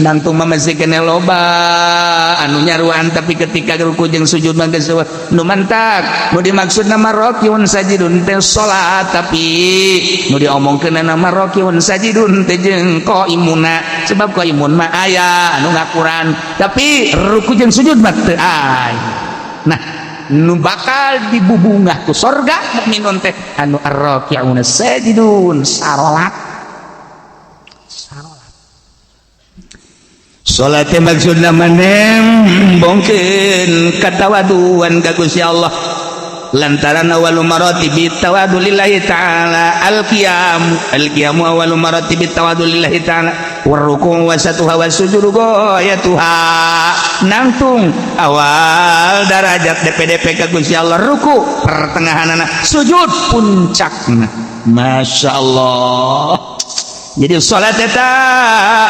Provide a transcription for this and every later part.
Nangtung mah masih kene loba anu nyaruan, tapi ketika ruku jeung sujud mah geus eueuh. Nu mantak nu dimaksud nama rakiun sajidun teh salat, tapi nu diomongkeun nama rakiun sajidun teh jeung qaimuna, sebab qaimun mah aya anu ngakuran, tapi ruku jeung sujud mah teu aya. Nah, nu bakal dibubungah ku sorga mukminun teh anu arraki'una sajidun, sarolat, sarolat. Salat teh maksudna manembongkeun katawaduan ka Gusti Allah, lantaran awalu maratibi tawadu lillahi ta'ala al-qiyam, al-qiyamu awalu maratibi tawadu lillahi ta'ala, warruku wasatuha wasujudu ghayatuha. Nangtung awal darajat DPDP ka Gusti Allah ruku, pertengahanana sujud, puncakna. Masya Allah. Jadi salat eta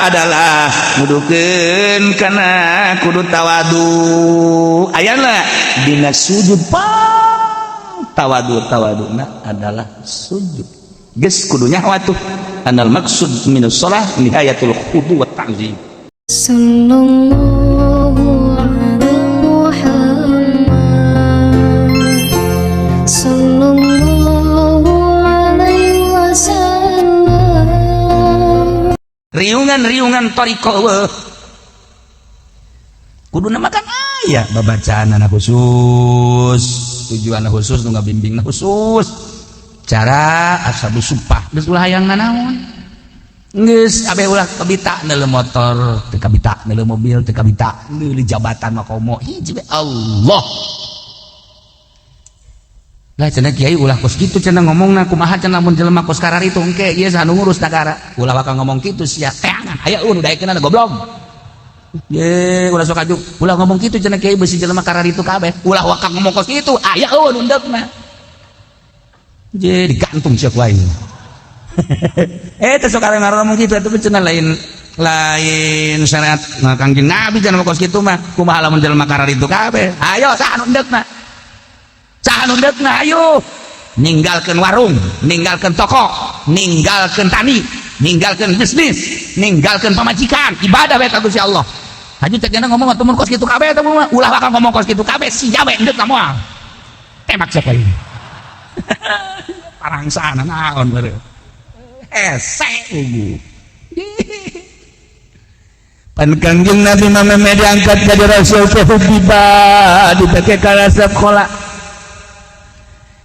adalah nuduhkeun kana kudu tawadu. Ayana dina sujud pang tawadu, tawaduna adalah sujud. Geus kudu nyaho atuh anal maksud minus shalah nihayatul khudu wa ta'zim. Sallallahu ala Muhammad, Sallallahu alaihi wasallam. Riungan-riungan thariqah eueuh, kudu makan aya babacaan anak khusus, tujuan khusus, nu ngabimbingna khusus, cara ashabus suffah. Geus ulah hayang nanaon, geus abe ulah kabita neuleu motor, teu kabita neuleu mobil, teu kabita neuleu jabatan mah, komo hiji we Allah lah. Cenah kiai ulah kos kitu cenah ngomongna, kumaha cenah mun jelema kos kararitu engke ieu saha nu ngurus nagara? Ulah bakal ngomong kitu sia, teangan aya nu daekeunana, goblok. Ye, ulah sok aju. Ulah ngomong kitu cenah kiai, beusi jelema kararitu kabeh. Ulah waka ngomong kos kitu, aya eueuh nu endekna. Je digantung sia ku aing. Eh, teh sok ngomong kitu atuh cenah, lain lain syariat nah, Kangjeng Nabi cenah kos kitu mah. Kumaha lamun jelema kararitu kabeh? Ayo saha nu endekna? Saha nu endekna? Ayo. Ninggalkeun warung, ninggalkeun toko, ninggalkeun tani, ninggalkeun bisnis, ninggalkeun pamajikan, ibadah bae ka Gusti Allah. Haju cek ngomong atuh mun kos kitu kabeh eta mah ulah bakal ngomong kos kitu kabeh, sia we endek moal. Tembak siapa ini? Parangsana naon beureum. Hese ugu. Pan Kangjeng Nabi mah meme diangkat jadi rasul teh tiba dipake ka sekolah,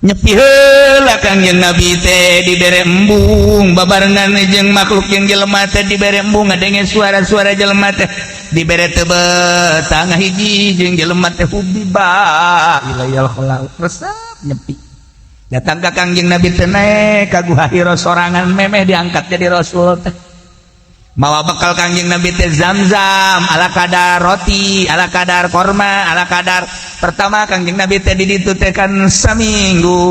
nyepi heula Kangjeng Nabi teh dibere embung babarengan jeung makhluk yang jelema teh, dibere embung ngadenge suara-suara jelema teh, dibere tebet tangah hiji jeung jelema teh. Hubiba ilayal khala, resep nyepi. Datang ka Kangjeng Nabi teh, naek ka Guha Hira sorangan memeh diangkat jadi rasul teh, mawa bekal Kangjeng Nabi teh zam-zam ala kadar roti, ala kadar korma, ala kadar. Pertama Kangjeng Nabi teh di ditu teh kan saminggu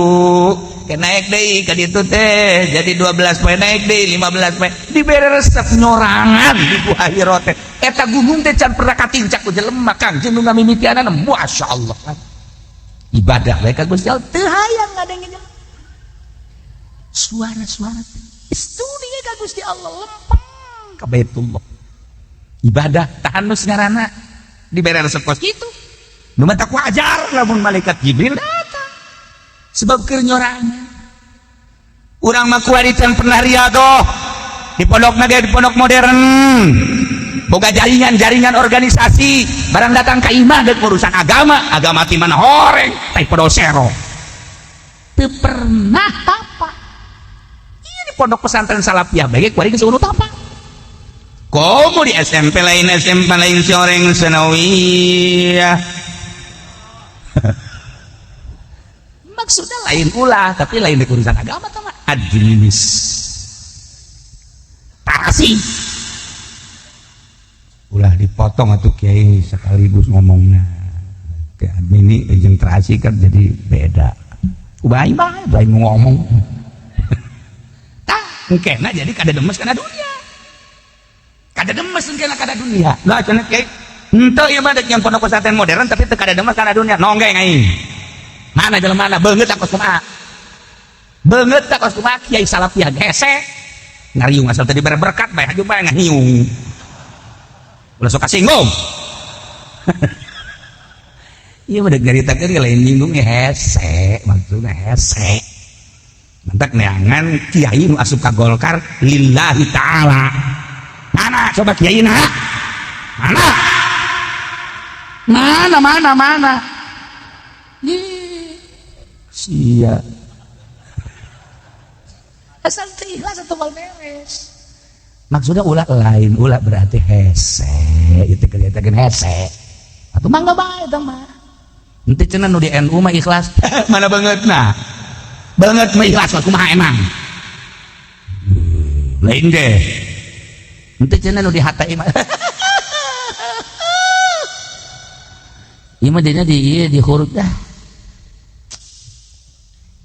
ke, naik deui ka ditu teh jadi 12 poe, naik deui 15 poe, dibere resep nyorangan di Gua Hira teh. Eta gunung teh can pernah katincak ku jelema. Kangjeng nu ngamimitianana, masyaallah, ibadah bae ka Gusti Allah, teu hayang ngadenge jelema suara-suara teh, studi ka Gusti Allah, lempeng ka Baitullah ibadah. Tahan nu ngaranna dibere resep kos kitu, nu matak wajar lamun malaikat Jibril datang sebab keur nyorangan. Urang mah kuari can pernah riadoh di pondok ge, di pondok modern boga jaringan-jaringan organisasi, barang datang ka imah geus urusan agama, agama ti mana horeng tai podol sero, teu pernah tapa. Ieu di pondok pesantren salafiyah bae kuari geus unu tapa. Komo di SMP lain, SMP lain, si orang sanawiyah. Maksudnya lain ulah, tapi lain di urusan agama sama administrasi. Ulah dipotong atau kiai sekaligus ngomongnya ke admin ini jeung terasi kan jadi beda. Ubay bae bae ngomong tah engkena jadi kada demes kana dunia, kada demes engkena kada dunia lah cenah kiai. Henteu, ieu mah dek yang pondok pesantren modern tapi teu kada demes kana dunia. Nonggeng aing mana jelema mana beungeut tak kos kumaha, beungeut tak kos kumaha. Kiai salafiyah hese ngariung, asal tadi berberkat bae, haju bae ngahiung. Ulah sok kasinggung. Ieu mah deuk nyaritakeun lain nyinggung hese, maksudna hese. Mantak neangan kiai nu asup ka Golkar lillahi ta'ala. Mana coba kiai na? Mana? Mana mana mana? Sia. Asal teu ikhlas atau mal beres. Maksudnya ulah lain, ulah berarti hese, itu kelihatan hese. Atau mangga bae eta mah. Henteu cenah nu di NU mah ikhlas. Mana banget nah. Banget mah ikhlas mah kumaha emang. Lain deh. Henteu cenah nu di HTI mah. Ieu mah dina di ieu di huruf dah.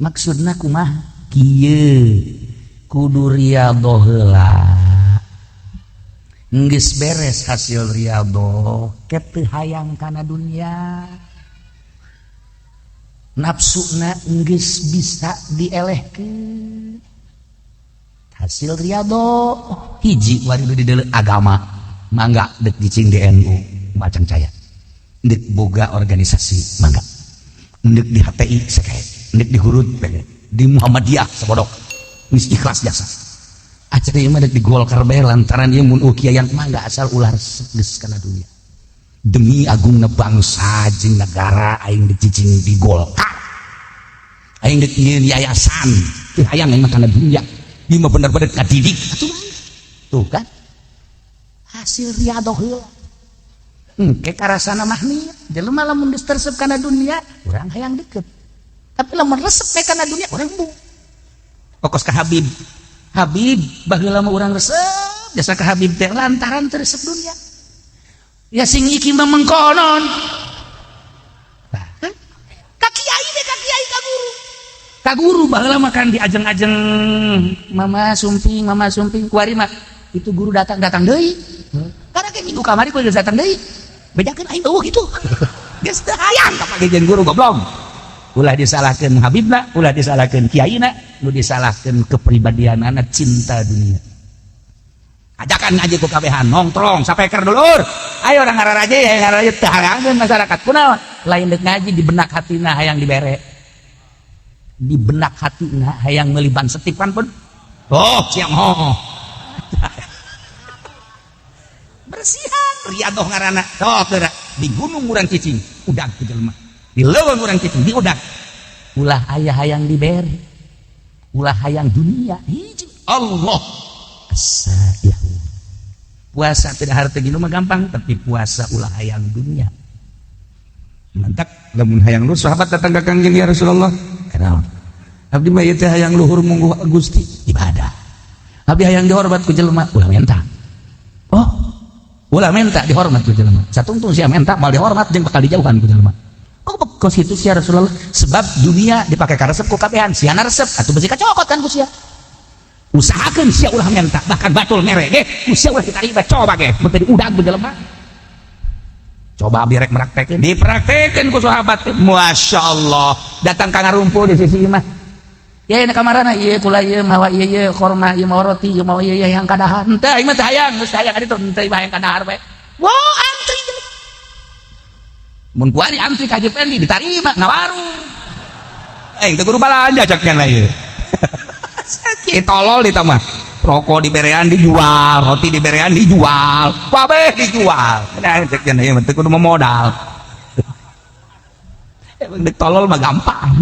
Maksudna kumaha? Kieu kudu riyadhoh heula. Geus beres hasil riyadhoh, ke teu hayang kana dunia. Nafsuna geus bisa dielehkeun. Hasil riyadhoh hiji wari nu dideuleu agama, mangga deuk cicing di NU macang caya. Deuk boga organisasi mangga. Deuk di HTI sakae, deuk di Hurut di Muhammadiyah sabodok. Geus ikhlas jasa. Acara ieu mah deuk di Golkar bae lantaran ieu mun kiai mangga asal ulah resep geus kana dunia. Demi agungna bangsa jeung negara aing deuk cicing di Golkar. Aing deuk nyieun yayasan, teu hayang aing mah kana dunia. Ieu mah bener-bener ngadidik atuh mah. Tuh kan. Hasil riyadhoh heula. Engke karasana mah niat. Jelema lamun geus teresep kana dunia, urang hayang deket. Tapi lamun resep we kana dunia, urang embung. Kokos ka Habib. Habib baheula mah urang resep jasa ka Habib teh lantaran teresep dunia. Ya sing iki mah mengkonon. Nah, kan? Ka kiai deh, ka kiai ka guru. Ka guru baheula mah kan diajeng-ajeng mama sumping kuari mah itu guru datang-datang deui. Karena kayak minggu kamari kudu datang deui. Bejakeun aing eueuh kitu. Geus teu hayang ka pake jeung guru goblok. Ulah disalahkeun Habibna, ulah disalahkeun kiaina, nu disalahkeun kepribadianana cinta dunia. Ajakan ngaji ku kabehan nongkrong sapeker dulur. Ayo urang ngararaje, ya ngararaje teu hayangeun masyarakat. Kunaon? Lain deuk ngaji di benak hatina hayang dibere. Di benak hatina hayang meuli ban setip kan pun. Oh, siang ho. Bersihan riyadhoh ngaranna. Sok geura di gunung urang cicing, udag ku jelema. Di leuweung urang cicing, di udag. Ulah aya hayang dibere. Ulah hayang dunia. Hiji Allah. As-sa'ihu. Puasa tidak harta gini mah gampang, tapi puasa ulah hayang dunia. Mantak lamun hayang luhur sahabat datang ka Kangjeng ya Rasulullah. Kunaon? Abdi mah ieu teh hayang luhur mungguh Gusti ibadah. Abdi hayang dihormat ku jelema, ulah menta. Oh, ulah menta dihormat ku jelema. Satungtung sia menta mal dihormat jeung bakal dijauhan ku jelema. Kok kos kitu sia Rasulullah? Sebab dunia dipake karesep ku kabehan, siana resep atuh besi kacokot kan ku sia. Usahakeun sia ulah menta, bahkan batul mere ge ku sia ulah ditarima, coba ge mun teu diudag ku jelema. Coba abdi rek meraktekeun, dipraktekeun ku sahabat. Masya Allah, datang ka ngarumpul di sisi imah. Ya ini kamarana ieu kula ieu mawa ieu ieu korma ieu mawa roti ieu mawa ieu yang kadahar. Henteu aing mah teu hayang, geus hayang ka ditu henteu hayang kadahar bae. Wah, antri. Mun kuari antri ka Haji Pendi ditarima ngawarung. Aing teu kudu balanja cak nya ieu. Sakit tolol di mah. Rokok diberean dijual, roti diberean dijual, kabeh dijual. Nah, cek nya ieu mah teu kudu modal. Emang dek tolol mah gampang.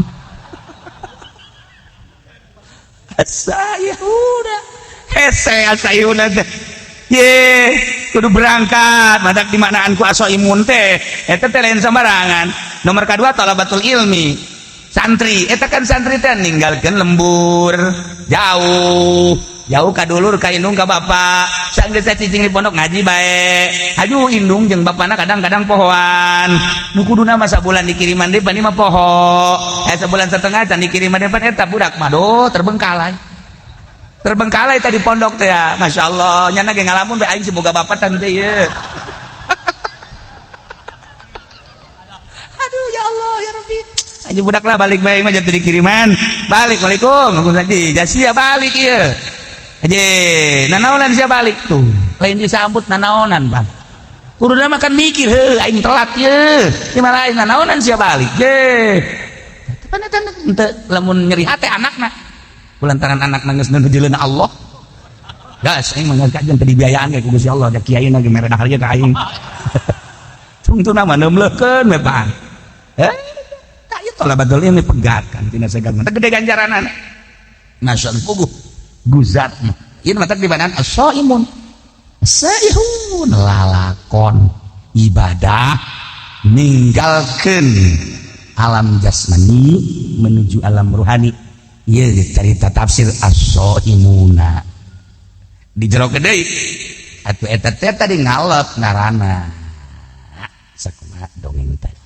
Saya udah hese asayuna teh. Ye, kudu berangkat. Madak di manaan ku aso imun teh. Eta teh lain sembarangan. Nomor kedua talabatul ilmi. Santri, eta kan santri teh ninggalkeun lembur jauh. Jauh ka dulur ka indung ka bapak. Sanggeus cicing di pondok ngaji bae. Hayu indung jeung bapana kadang-kadang pohoan. Nu kuduna mah sabulan dikiriman deui pan mah poho. Sebulan setengah can dikiriman deui pan eta budak mah doh terbengkalai. Terbengkalai tadi pondok teh ya. Masya Allah, nyana ge ngalamun bae aing si boga bapak tan teh ieu. Aduh ya Allah ya Rabbi. Aja budak lah balik bae mah jatuh dikiriman. Balik waalaikum. Aku saja jasia balik ieu. Aje, nanaonan sia balik tuh. Lain disambut nanaonan, Bang. Kuduna mah kan mikir, heuh aing telat ye. Ieu mah lain naonan sia balik. Ye. Tapi eta henteu lamun nyeri hate anakna. Kulantaran anakna geus nuju Allah. Gas aing mah kajian teu dibiayaan ka Gusti Allah, da kiai na ge mere dahar ka aing. Tungtungna mah neumleukeun we paan. Eh, tak ieu tholabatul ilmi pegat kan tina segala. Teh gede ganjaranana. Masya Allah, puguh guzat mah. Ieu mah teh dibanan as-shaimun. Saihun lalakon ibadah ninggalkeun alam jasmani menuju alam ruhani. Ieu cerita tafsir as-shaimuna. Di jero deui atuh eta teh tadi ngalep ngaranna. Sakumaha dongeng tadi.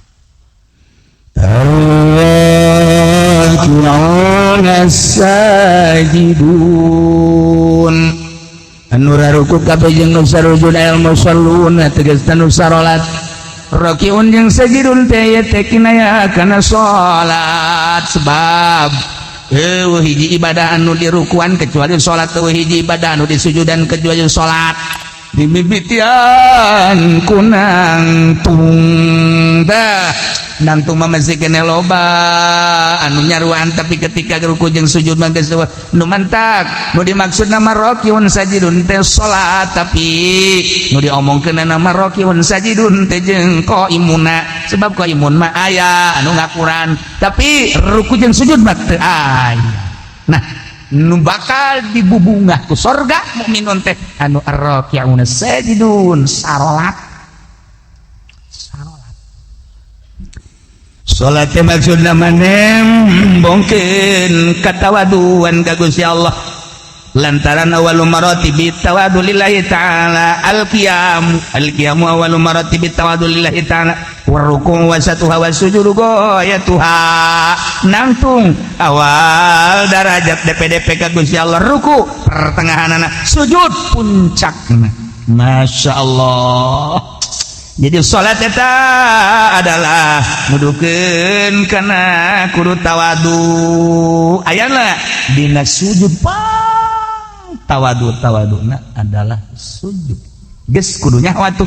Ar-raki'una as-sajidun anu raruku kabeh jeung nu sarujud al musalluna tegasna nu sarolat rakiun jeung sajidun teh ye teh kinaya kana salat sebab eueuh hiji ibadah anu dirukuan kecuali salat, eueuh hiji ibadah anu disujudan kecuali salat dimimitian ku nangtung. Tah nangtung mah masih kene loba anu nyaruan, tapi ketika ruku jeung sujud mah geus eueuh nu mantak. Nu dimaksud nama rakiun sajidun teh salat, tapi nu diomongkeun nama rakiun sajidun teh jeung qaimuna, sebab qaimun mah aya anu ngakuran tapi ruku jeung sujud mah teu aya. Nah, nu bakal dibubungah ku sorga mukminun teh anu arraki'una sajidun sarolat. Sarolat salat teh maksudna manembongkeun katawaduan ka Gusti Allah, lantaran awalu maratibi tawadu lillahi ta'ala al-qiyam, al-qiyamu awalu maratibi tawadu lillahi ta'ala warruku wasatuha wasujudu goyatuha. Nangtung awal darajat DPDP ka Gusti Allah, ruku pertengahanana, sujud puncakna. Masya Allah. Jadi salat eta adalah nuduhkeun kana kudu tawadu. Ayana dina sujud pang tawadu, tawaduna adalah sujud. Geus kudunya watuh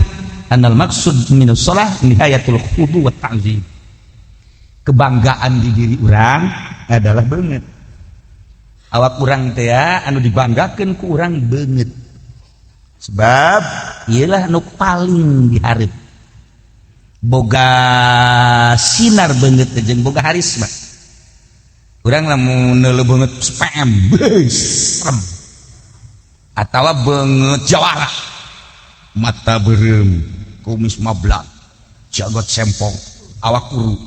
anal maksud minus shalah nihayatul khudu wa ta'zim. Kebanggaan di diri urang adalah beungeut. Awak urang teh anu dibanggakeun ku urang beungeut. Sebab ialah nu paling dihareup. Boga sinar beungeut jeung boga harisma. Urang lamun neuleuh beungeut spam, beuh, serem. Atawa beungeut jawara. Mata beureum, kumis mablat, jagot sempong, awak kuru.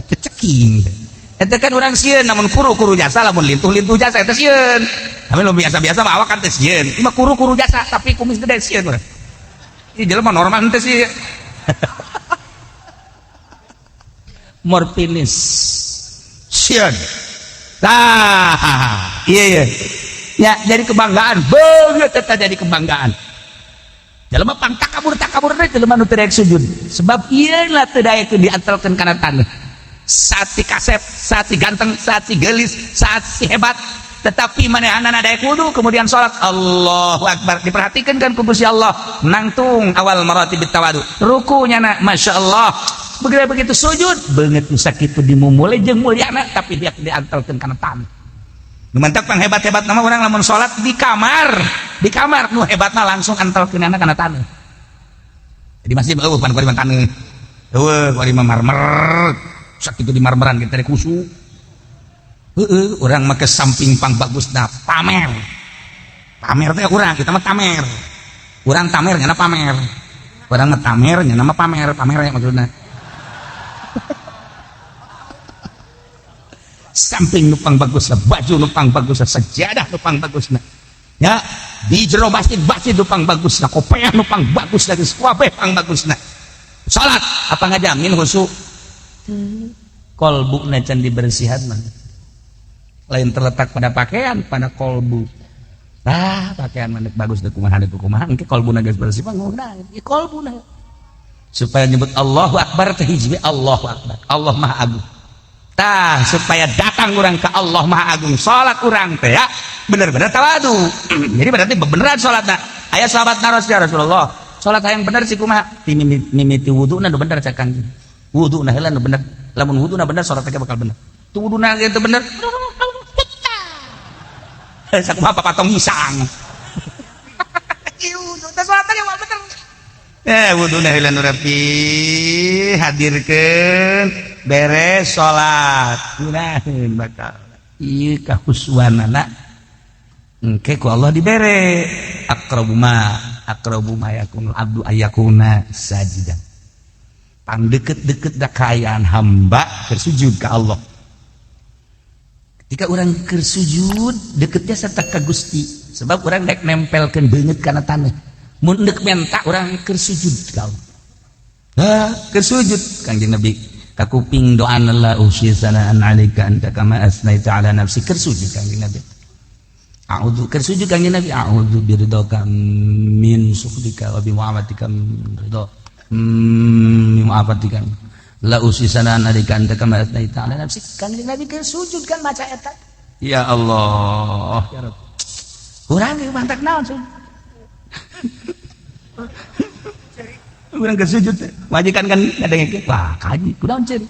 Ceking. Eta kan urang sieun namun kuru-kuru jasa, lamun lintuh-lintuh jasa eta sieun. Tapi nu biasa-biasa mah awak kan teh sieun. Ieu mah kuru-kuru jasa tapi kumis gede sieun urang. Ieu jelema normal henteu sih. Morfinis. Sieun. Tah, iya iya. Ya, jadi kebanggaan, beungeut eta jadi kebanggaan. Jelema pang takabur-takabur teh jelema nu teu daek sujud. Sebab ieu lah teu daekeun diantelkeun kana taneuh. Saat si kasep, saat si ganteng, saat si gelis, saat si hebat, tetapi manehanana daek wudu kemudian salat Allahu Akbar, diperhatikan kan ku Gusti Allah, nangtung awal maratib tawadu, rukunya na Masya Allah, begitu begitu sujud beungeut nu sakitu dimumule jeung mulyana tapi dia diantelkeun kana taneuh. Nu mantak pang hebat-hebat nama urang lamun salat di kamar nu hebatna langsung antelkeunana kana taneuh. Jadi masjid eueuh pan kuari mah taneuh, eueuh kuari mah marmer, sakitu di marmeran kita kusu. Heeh, urang mah ke samping pang bagusna pamer. Pamer teh urang, kita mah tamer. Urang tamer nyana pamer. Urang mah tamer nyana mah pamer, pamer ya maksudna. Samping nu pang bagusna, baju nu pang bagusna, sajadah nu pang bagusna. Ya, di jero masjid masjid nu pang bagusna, kopeah nu pang bagusna, geus kabeh pang bagusna. Salat apa ngajamin khusyuk? Kolbuna can dibersihan mah. Lain terletak pada pakaian, pada kolbu. Ah, pakaian mah bagus deuk kumaha deuk kumaha, engke kolbuna geus bersih mah ngomongna, ieu kolbuna. Supaya nyebut Allahu Akbar teh hiji Allahu Akbar. Allah Maha Agung. Tah, supaya datang urang ke Allah Maha Agung, salat urang teh ya Bener-bener tawadu. Jadi berarti beneran salatna. Aya sahabat naros, ya Rasulullah, salat hayang bener sih kumaha? Mimiti wuduna nu bener, cak Kangjeng. Wuduna heula nu bener. Lamun wuduna bener, salat teh bakal bener. Tu wuduna ge teu bener. Sakumaha papatong hisang. Ieu teh salat teh bener. Wuduna heula nu rapi, hadirkeun, beres salat. Gunaheun bakal. Ieu kahusuanana engke ku Allah dibere aqrabu ma yakunul abdu ayyakuna sajidan. Pang deket-deket da kaayaan hamba keur sujud ka Allah. Ketika orang keur sujud deketnya serta ka Gusti, sebab orang daek nempelkeun beungeut kana taneuh. Mun deuk menta urang keur sujud ka Allah. Ha, keur sujud Kangjeng Nabi ka kuping doana la usi sanaan alaika anta kama asnaita ala nafsi, keur sujud Kangjeng Nabi. A'udzu keur sujud Kangjeng Nabi, a'udzu biridhaka min sukhtika wa bi mu'afatika min ridha. Mu'afatika la usi sanaan alaika anta kama asnaita ala nafsi. Kangjeng Nabi keur sujud kan maca eta. Ya Allah, ya Rabb. Urang ge mantak naon sujud. Urang keur sujud majikan kan ngadengkeun, wah kaji kunaon ceuri.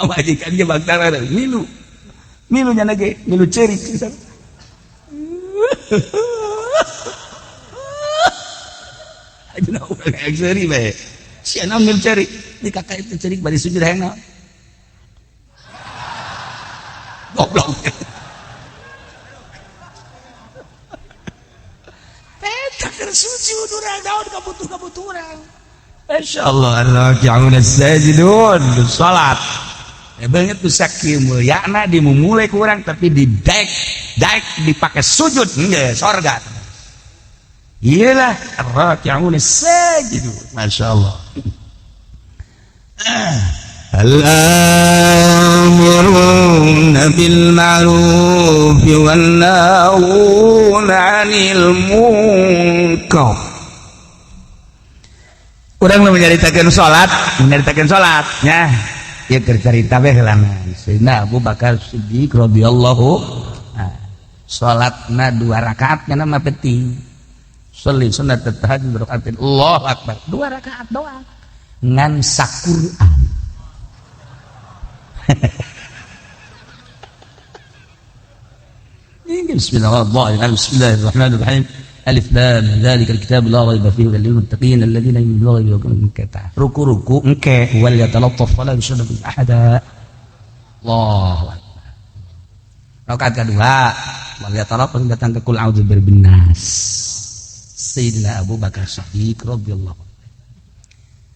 Majikan ge bangsa milu. Milu nya ge, milu ceurik. Ajeuna urang hayang seuri bae. Sia naon milu ceurik? Di kakak itu ceurik bari sujud hayang naon? Goblok. Eta keur sujud urang naon kabutuh-kabutuh urang. Masyaallah, ar-raki'un as-sajidun salat. Banget tuh sakieu mulyana dimumule ku urang tapi didaek daek dipake sujud enggeus sorga. Iyalah ar-raki'un as-sajidun. Masyaallah. Al-amiruna bil ma'ruf wan nahuna 'anil munkar. Urang nu nyaritakeun salat, nyaritakeun salat nya. Ieu keur carita bae heulana. Sayyidina Abu Bakar Siddiq radhiyallahu salatna 2 rakaat nya mah penting. Sholli sunat tahajud rakaatin. Allahu akbar. 2 rakaat doang. Ngan saquran. Bismillahirrahmanirrahim. Bismillahirrahmanirrahim. Alif lam dzalikal kitab la raiba fihi lil muttaqin alladziina yu'minuuna bil ghaibi wa ruku-ruku engke wal yatalattaf wala yushriku bihi ahada. Allahu akbar. Rakaat kedua wal yatalattaf datang ke kul a'udzu birabbin nas. Sayyidina Abu Bakar Siddiq radhiyallahu anhu.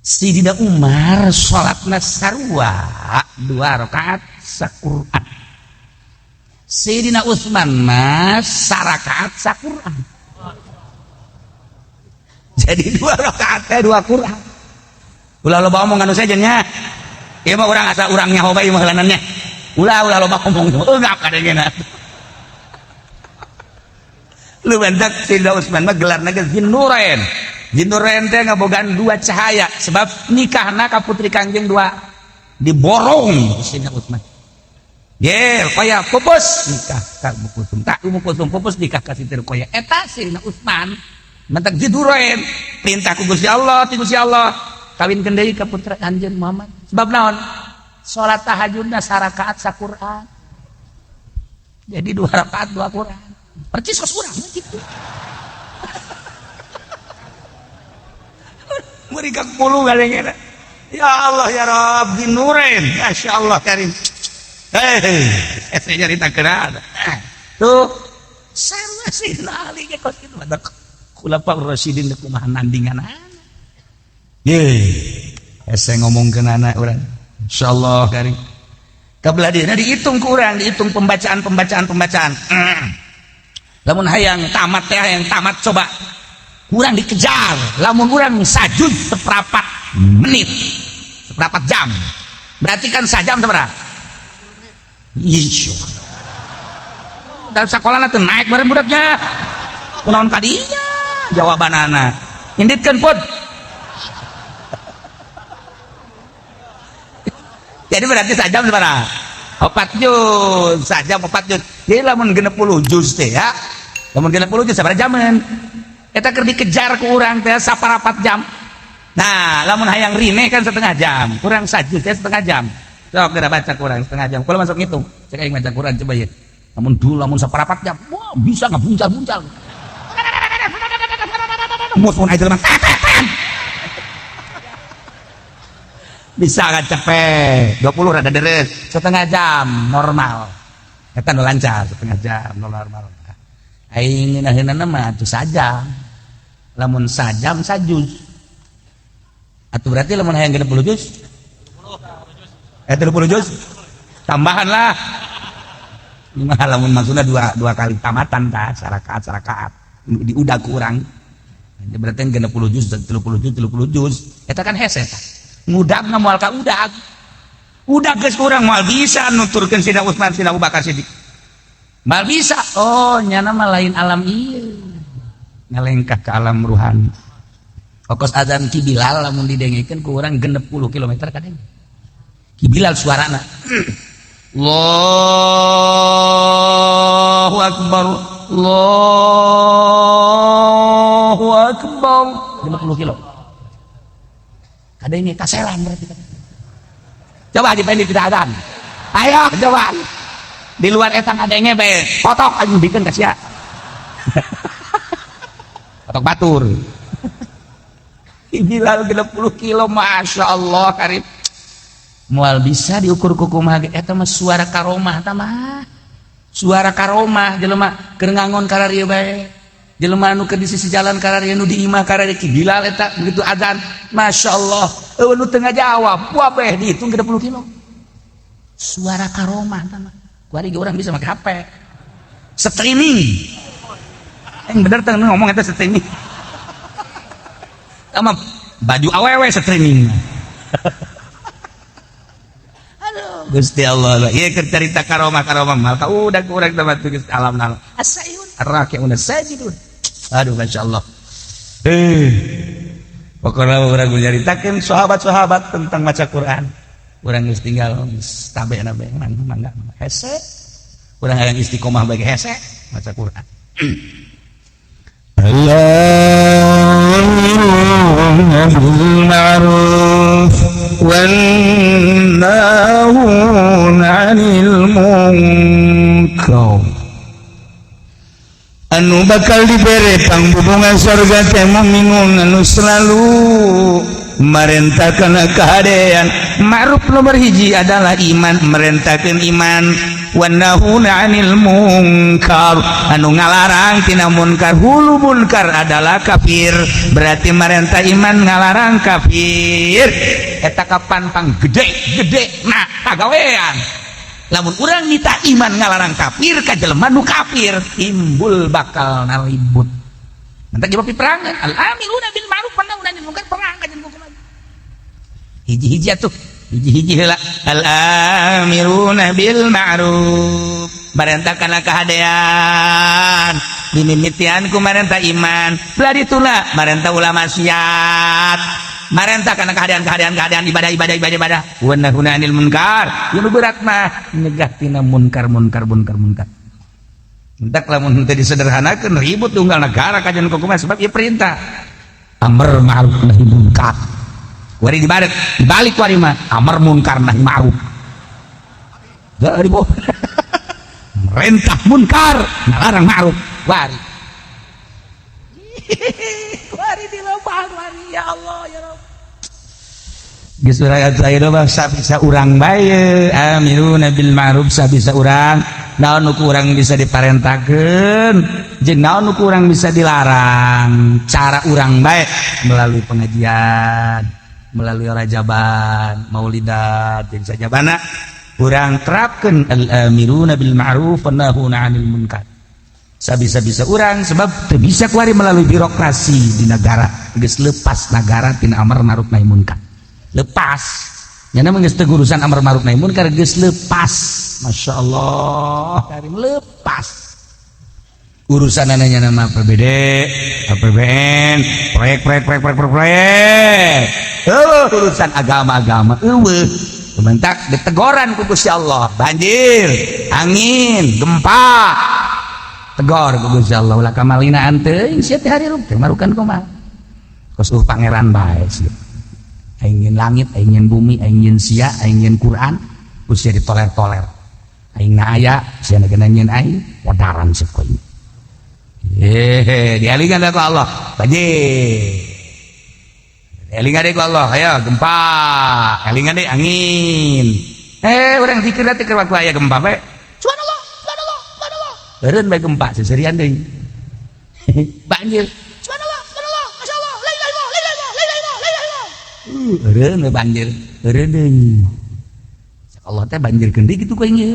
Sayyidina Umar salatna sarua 2 rakaat saquran. Sayyidina Utsman mah sarakaat saquran. Jadi 2 rakaat teh 2 Quran. Ulah loba omong anu sejen nya. Ieu mah urang asa urang nyaho bae mah heulanannya. Ulah ulah loba omong eungap kadengena. Lu bentak Sayyidina Utsman mah gelarna ge Zinnurain. Zinnurain teh ngabogaan 2 cahaya sebab nikahna ka putri Kangjeng 2 diborong Sayyidina Utsman. Ye, Ruqayyah pupus nikah ka Ummu Kulsum. Tak Ummu Kulsum pupus nikah ka Siti Ruqayyah. Eta Sayyidina Utsman mentak Zinnurain perintah ku Gusti Allah, ti Gusti Allah kawinkeun deui ka putra anjeun Muhammad. Sebab naon? Salat tahajudna sarakaat saquran. Jadi 2 rakaat 2 Quran. Percis kos urang kitu. Meuri ka 10 galengena. Ya Allah ya Rabb Zinnurain. Masyaallah karim. Hei, saya nyaritakeun. Tuh, sarua Sayyidina Ali ge kos kitu mah. Khulafaur Rasyidin teh kumaha nandinganana. Ye, hese ngomongkeun anak urang. Insyaallah karim. Kabelah dieuna dihitung ku urang, dihitung pembacaan-pembacaan pembacaan. Lamun hayang tamat teh hayang tamat coba. Urang dikejar, lamun urang sajud seperempat menit, seperempat jam. Berarti kan sajam sabaraha? Insya. Dalam sekolah nanti naik bareng budaknya. Kunaon kadinya? Jawabanana. Inditkeun pun. Jadi berarti sajam sabaraha? 4 juz. Sajam 4 juz. Jadi lamun 60 juz teh ya, lamun 60 juz sabaraha jaman? Eta keur dikejar ku urang teh saparapat jam. Nah, lamun hayang rine kan setengah jam, kurang sajuz teh setengah jam. Sok geura baca kurang setengah jam. Kalau masuk ngitung, cek aing baca Quran coba ya. Lamun dulu lamun saparapat jam, wah bisa ngabuncal-buncal. Mus mun aja mah bisa kan cepet 20 rada deres, setengah jam normal. Eta nu lancar setengah jam normal. Aing ngeunaheunana mah atuh sajam. Lamun sajam sajuz. Atuh berarti lamun hayang 60 juz? 30 juz? Tambahan lah. Ini mah lamun maksudna dua kali tamatan tah, sarakaat sarakaat. Diudag ku urang. Berarti 60 juz, 30 juz, 30 juz. Eta kan hese tah. Ngudag na moal ka udag. Udag geus kurang moal bisa nuturkeun Sidina Utsman, Sidina Abu Bakar Siddiq. Moal bisa. Oh, nyana mah lain alam ieu. Ngalengkah ke alam ruhani. Okos azan Ki Bilal lamun didengekeun ku urang 60 km kadeng. Ki Bilal suarana. Allahu akbar. Allahu akbar. 50 kilo. Kadenge kaselan berarti. Coba di pendi tidak azan. Ayo coba. Di luar eta ngadenge bae. Kotok anjing bikeun ka sia. Kotok batur. Bilal 60 kilo, Masya Allah karib. Moal bisa diukur ku kumaha ge eta mah suara karomah ta mah. Suara karomah jelema keur ngangon kararieu bae. Jelema anu keur di sisi jalan kararieu, nu di imah kararieu, Ki Bilal eta begitu azan, Masya Allah, eueuh nu teu ngajawab, wabeh dihitung 60 kilo. Suara karomah ta mah. Kuari ge urang bisa make HP. Streaming. Yang bener teh ngomong eta streaming. Sama baju awewe streaming. Aduh, Gusti Allah. Ieu keur carita karomah-karomah mal ka udah kurang teh geus alam alam. Asayun arraki'una sajidun. Aduh, Masya Allah. Pokoknya urang nyaritakeun sahabat-sahabat tentang maca Quran. Urang geus tinggal geus tabe nabe mangga hese. Urang hayang istiqomah bagi hese maca Quran. بالمعروف والناهون عن المنكر anu bakal dibere pangbubungan surga teh mukminun anu selalu merintahkan kehadean ma'ruf. Nomor hiji adalah iman, merintahkan iman. Wanahuna 'anil munkar, anu ngalarang tina munkar. Hulu munkar adalah kafir. Berarti merintah iman, ngalarang kafir, eta kapan pang gede gede nah pagawean. Lamun urang nita iman ngalarang kafir ka jelema nu kafir, timbul bakal naribut. Nanti jawab peperangan. Al amiruna bil ma'ruf wa nahuna 'anil munkar, perang ka jeung hiji-hiji atuh, hiji-hiji heula. Al amiruna bil ma'ruf, marentah kana kahadean dimimitian ku marentah iman. Belah dituna marentah ulah maksiat, marentah kana kahadean kahadean kahadean, ibadah ibadah ibadah ibadah. Wa nahuna 'anil munkar, ieu berat mah nyegah tina munkar munkar munkar munkar. Entak lamun teu disederhanakeun ribut tunggal negara kajian kumaha, sebab ieu perintah amar ma'ruf nahi munkar. Wari dibalik, dibalik wari mah amar munkar nahi ma'ruf. Dari bawah merentah munkar, ngalarang ma'ruf. Wari. Wari di lembah wari, ya Allah ya Rabb. Geus urang saya mah sabisa urang bae amiruna bil ma'ruf, sabisa urang naon nu kurang bisa diparentahkeun jeung naon nu kurang bisa dilarang, cara urang bae melalui pengajian, melalui rajaban, maulidat, jeung sajabana urang terapkeun al amiruna bil ma'ruf wa nahuna 'anil munkar sabisa-bisa urang, sebab teu bisa kuari melalui birokrasi di negara. Geus lepas negara tina amar ma'ruf nahi munkar, lepas nyana mah geus teu urusan amar ma'ruf nahi munkar, geus lepas. Masya Allah karim, lepas urusan ananya nama APBD, APBN, proyek proyek proyek proyek proyek, proyek. Urusan agama-agama eueuh. Bentak ditegoran ku Gusti Allah, banjir, angin, gempa, tegor ku Gusti Allah, ulah kamalinaan teuing sia teh, hirup teh marukan kumaha. Kos pangeran bae sia. Aing nyieun langit, aing nyieun bumi, aing nyieun sia, aing nyieun Quran, ku sia ditoler-toler. Aing na aya, sia na nyieun aing, wadaran sia ku aing. Hehe, dielingan ku Allah, banjir. Elingan deui ku Allah, ayo gempa, elingan deui angin. Eh, urang zikir teh keur waktu aya gempa bae. Subhanallah, subhanallah, subhanallah. Eureun bae gempa seserian deui. Banjir. Subhanallah, subhanallah, masyaallah, la ilaha illallah, la ilaha illallah, la ilaha illallah, la ilaha illallah. Eureun we banjir, eureun deui. Allah teh banjirkeun deui kitu ku aing ieu.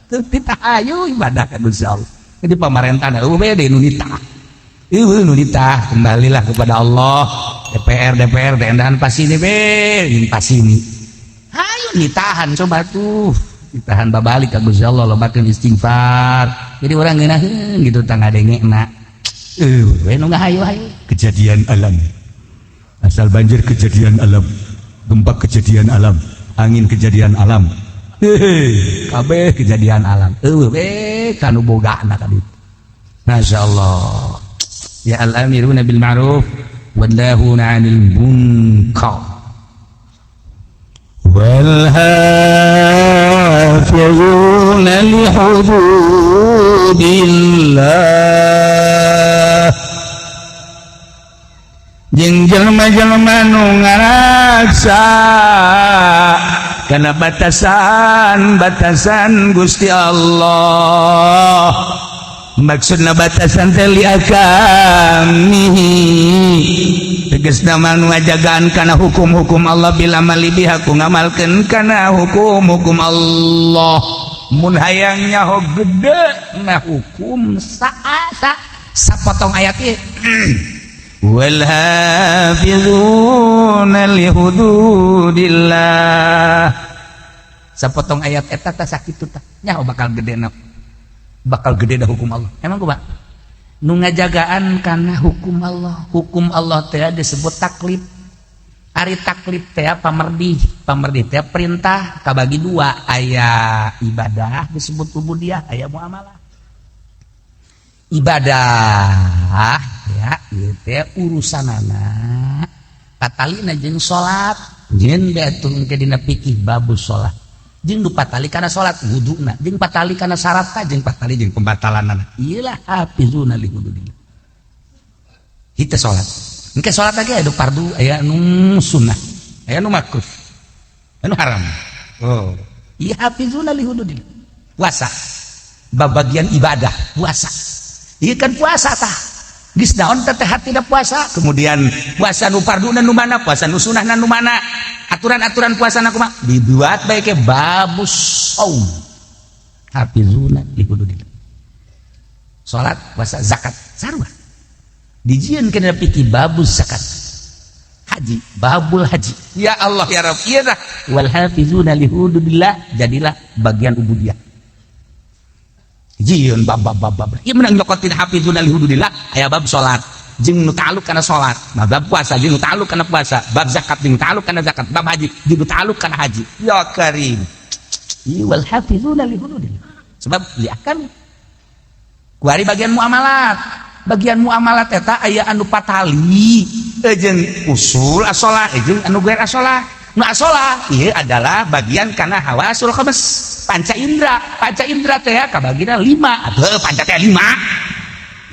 Teu ayo ibadah ka Gusti Allah. Jadi pamarentah eueuh bae deui nu nitah. Eueuh nu nitah, kembalilah kepada Allah. DPR DPR teh pasti be, pasti. Ayo nitahan coba tuh. Ditahan babalik ka Gusti Allah, lobakeun istighfar. Jadi orang ngeunaheun gitu tah ngadengena. Eueuh we nu ngahayu-hayu. Kejadian alam. Asal banjir kejadian alam, gempa kejadian alam, angin kejadian alam. Hehe, kabeh kejadian alam. Eueuh we kanu bogana ka ditu. Masya Allah. Ya al-amiruna bil ma'ruf wan nahuna 'anil munkar. Wal hafizuna li hududillah, jeung jelema-jelema nu ngaraksa kana batasan-batasan Gusti Allah. Maksudna batasan teh li ahkamihi, tegasna mah nu ngajagaan kana hukum-hukum Allah, bil amali biha, ku ngamalkeun kana hukum-hukum Allah. Mun hayang nyaho gede na hukum saasa sapotong ayat ieu, wal hafizuna li hududillah, sapotong ayat eta tah sakitu tah nyaho bakal gede na, bakal gede dah hukum Allah. Emang kumaha nu ngajagaan kana hukum Allah? Hukum Allah teh disebut taklif. Ari taklif teh pamerdih, pamerdih teh perintah, kabagi dua, aya ibadah disebut ubudiyah, aya muamalah. Ibadah ya ieu teh urusanana patalina jeung salat, jeung diatur engke dina fikih babus salat, jeung nu patali kana salat wuduna, jeung patali kana syaratna, jeung patali jeung pembatalanana. Ieu lah hafizuna li hududillah. Kita salat engke salat lagi aya fardu, aya nu sunnah, aya nu makruh, aya nu haram. Oh iya, hafizuna li hududillah. Puasa babagian ibadah, puasa iya kan, puasa tah geus naon teh hatina puasa, kemudian puasa nu farduna nu mana, puasa nu sunnahna nu mana, aturan-aturan puasa na kumaha, dibuat bae ke babus saum, hafizuna li hududillah. Salat, puasa, zakat sarua dijieun kana fikih babus zakat, haji babul haji. Ya Allah ya Rabb, ieu dah wal hafizuna li hududillah, jadilah bagian ubudiyah. Jieun bab bab bab bab ieu menang nyokotin hafizuna li hududillah, aya bab salat jeung nu ta'alluq kana salat, bab puasa jeung nu ta'alluq kana puasa, bab zakat jeung nu ta'alluq kana zakat, bab haji jeung nu ta'alluq kana haji. Ya karim. Wal hafizuna li hududillah sebab li akan kuari bagian muamalat. Bagian muamalat eta aya anu patali jeung usul asolah jeung anu gair asolah. Nu asolah ieu adalah bagian kana hawasul khams, panca indra. Panca indra teh kabagina lima atuh, panca teh lima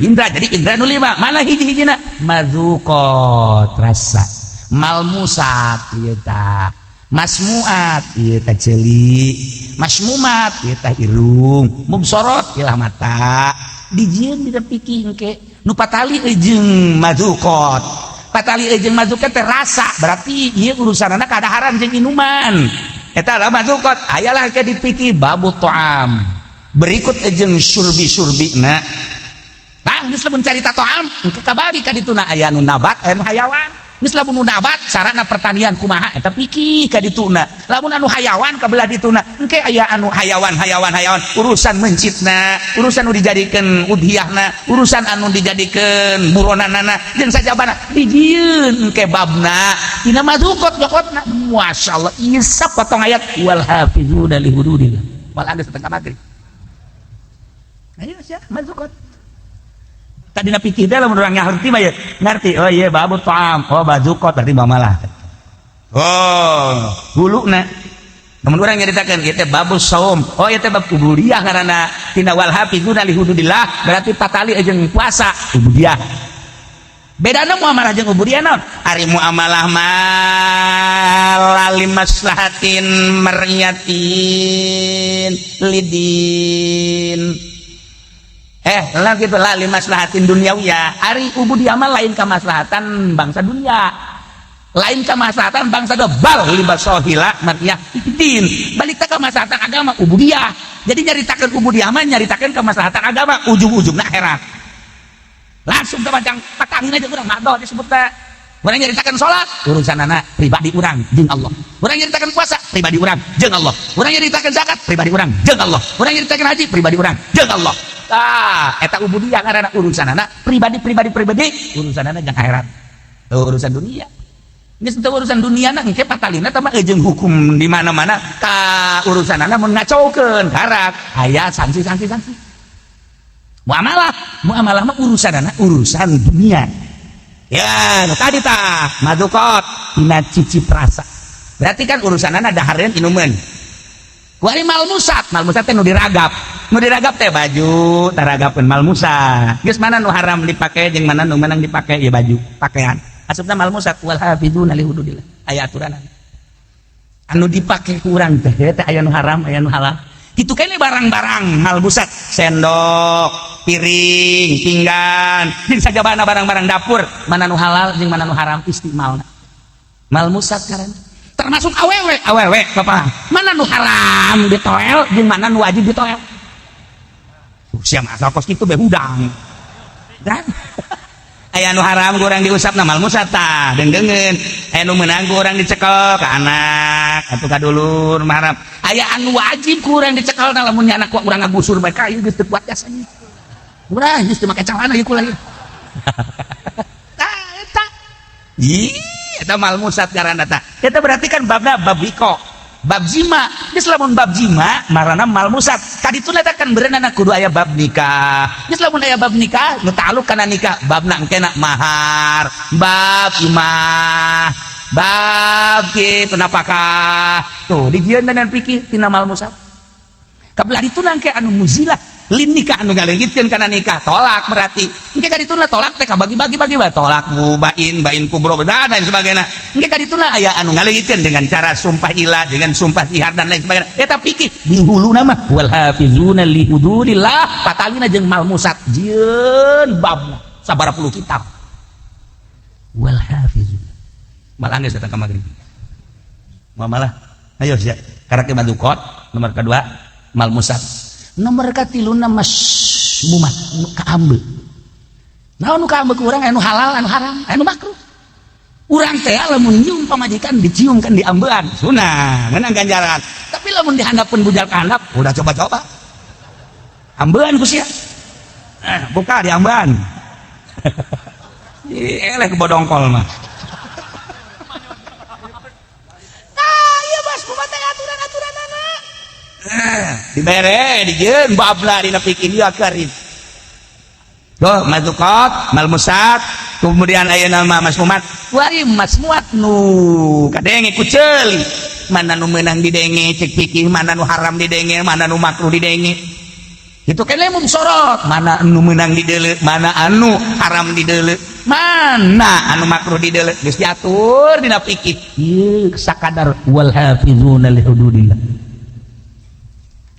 indra. Jadi indra nu lima mana hiji-hijina? Madzuqat, rasa, malmusat ieu tah, masmuat ieu tah ceuli, masmumat ieu tah irung, mubsorot ilah mata. Dijieun dina fikih engke nu patali jeung madzuqat. Patali jeung madzuqat teh rasa, berarti ieu urusanana kadaharan jeung minuman, eta lah madzuqat. Ayalah ke dipikir babu ta'am, berikut jeung surbi-surbina. Tah geus lamun carita ta'am engke kabari ka dituna, aya nu nabat, aya nu hayawan. Geus lamun nu nabat sarana pertanian kumaha eta pikih ka dituna. Lamun anu hayawan ka belah dituna. Engke aya anu hayawan hayawan hayawan urusan mencitna, urusan nu dijadikeun udhiyahna, urusan anu dijadikeun buronanana jeung sajabana dijieun engke babna dina mazukot jokotna. Masyaallah ieu sapotong ayat wal hafizuna li hududillah. Wal geus setengah maghrib. Ayo sia mazukot. Tadi na pikir teh lamun urang ngarti mah ya ngarti, oh iya babut ta'am, oh bazukot berarti mamalah. Oh, huluna. Lamun urang nyaritakeun ieu teh babus saum, oh ieu teh bab ubudiyah ngaranna tina wal hafizuna li hududillah berarti patali jeung puasa ubudiyah. Bedana muamalah jeung ubudiyah naon? Ari muamalah mah li maslahatin mar'iyatin lidin. Lah gitu lah li maslahatin duniawiyah. Ari ubudiyah mah lain kamaslahatan bangsa dunia. Lain kamaslahatan bangsa do bal li masohila mar'iyah din. Balik ka kamaslahatan agama ubudiyah. Jadi nyaritakeun ubudiyah mah nyaritakeun kamaslahatan agama ujung-ujungna akhirat. Langsung ke macam patangin aja urang mah disebut teh. Urang nyaritakeun salat urusanana pribadi urang jeung Allah. Urang nyaritakeun puasa pribadi urang jeung Allah. Urang nyaritakeun zakat pribadi urang jeung Allah. Urang nyaritakeun haji pribadi urang jeung Allah. Ah, eta ubudiyah ngaranna urusanana pribadi pribadi pribadi urusanana jeung akhirat. Tuh urusan dunia. Geus teu urusan dunia na engke patalina teh mah jeung hukum di mana-mana ka urusanana mun ngacaukeun karak aya sanksi-sanksi sanksi. Muamalah, muamalah mah urusanana urusan dunia. Ya, nu tadi tah madukot tina cicip rasa. Berarti kan urusanana dahareun inumeun. Kuari malmusat, malmusat teh nu diragap. Nu diragap teh baju, taragapeun malmusat. Geus mana nu haram dipake jeung mana nu menang dipake ya baju, pakaian. Asupna malmusat wal hafizuna li hududillah. Aya aturanana. Anu dipake ku urang teh teh aya nu haram, aya nu halal. Kitu keneh barang-barang malmusat, sendok, piring, pinggan, jeung sajabana barang-barang dapur, mana nu halal jeung mana nu haram istimalna. Malmusat karena termasuk awewe, awewe bapak, mana nu haram ditoel jeung mana nu wajib ditoel. Sia mah kos kitu be hudang. Dan aya nu haram ku urang diusapna malmusat tah, deungdeungeun. Aya nu meunang ku urang dicekel ka anak atuh ka dulur mah haram. Aya anu wajib ku urang dicekel na lamun anak ku urang ngagusur bae ka ieu geus teu kuat jasanya. Urang geus teu make calana ieu kula ieu. Tah eta. Ih, eta malmusat ngaranna tah. Eta berarti kan babna bab wiko, bab jima. Geus lamun bab jima marana malmusat. Kadituna eta kan berenana kudu aya bab nikah. Geus lamun aya bab nikah nu ta'alluq kana nikah, babna engkena mahar, bab imah, bab kieu napakah. Tuh dijieun dengan pikir tina malmusat. Kabelah dituna engke anu muzilah lin nikah anu ngaleungitkeun kana nikah tolak berarti. Engke kadituna tolak teh kabagi-bagi bagi bae tolak mubain, bain kubro dan lain sebagainya. Engke kadituna aya anu ngaleungitkeun dengan cara sumpah ilah, dengan sumpah zihar dan lain sebagainya. Eta pikir di huluna mah wal hafizuna li hududillah patalina jeung malmusat jieun babna sabaraha puluh kitab. Wal hafizuna. Malah geus datang ka magrib. Muamalah. Ayo sia. Karek madukot nomor kedua malmusat. Nomor katiluna masmumat nu kaambe. Naon nu kaambe ku urang anu halal anu haram anu makruh. Urang teh lamun nyium pamajikan dicium kan diambean sunah menang ganjaran. Tapi lamun dihandapeun bujal ka handap udah coba-coba. Ambean ku sia. Buka diambean. Eleh ke bodongkol mah. Tah ieu masmumat teh aturan-aturanana. Dibere dijieun babna dina pikir ieu karim. Tuh mazukot, malmusat, kemudian aya nama masmumat. Wari masmuat nu kadenge ku ceuli. Mana nu meunang didenge cek pikir, mana nu haram didenge, mana nu makruh didenge. Itu kan lamun sorot, mana anu meunang dideuleu, mana anu haram dideuleu, mana anu makruh dideuleu. Geus diatur dina pikir. Ieu sakadar wal hafizuna li hududillah.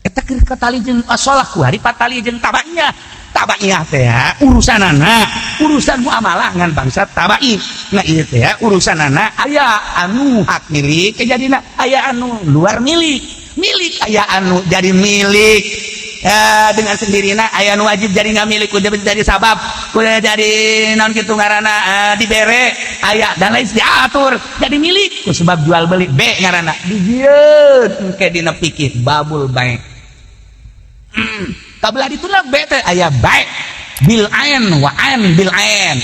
Eta keur katali jeung asolah ku hari patali jeung tabaknya. Tabaiyah teh urusanana, urusan muamalah ngan bangsa tabai. Nah ieu teh urusanana aya anu hak milik kejadina, aya anu luar milik. Milik aya anu jadi milik. Dengan sendirinya aya nu wajib jadi nggak milik, kudu jadi sabab, kudu jadi naon kitu ngaranna, dibere aya dan lain diatur jadi milik ku sebab jual beli B ngaranna dijieun engke dina fikih babul bai. Kabelah ditulah B teh aya bai bil ain wa ain bil ain,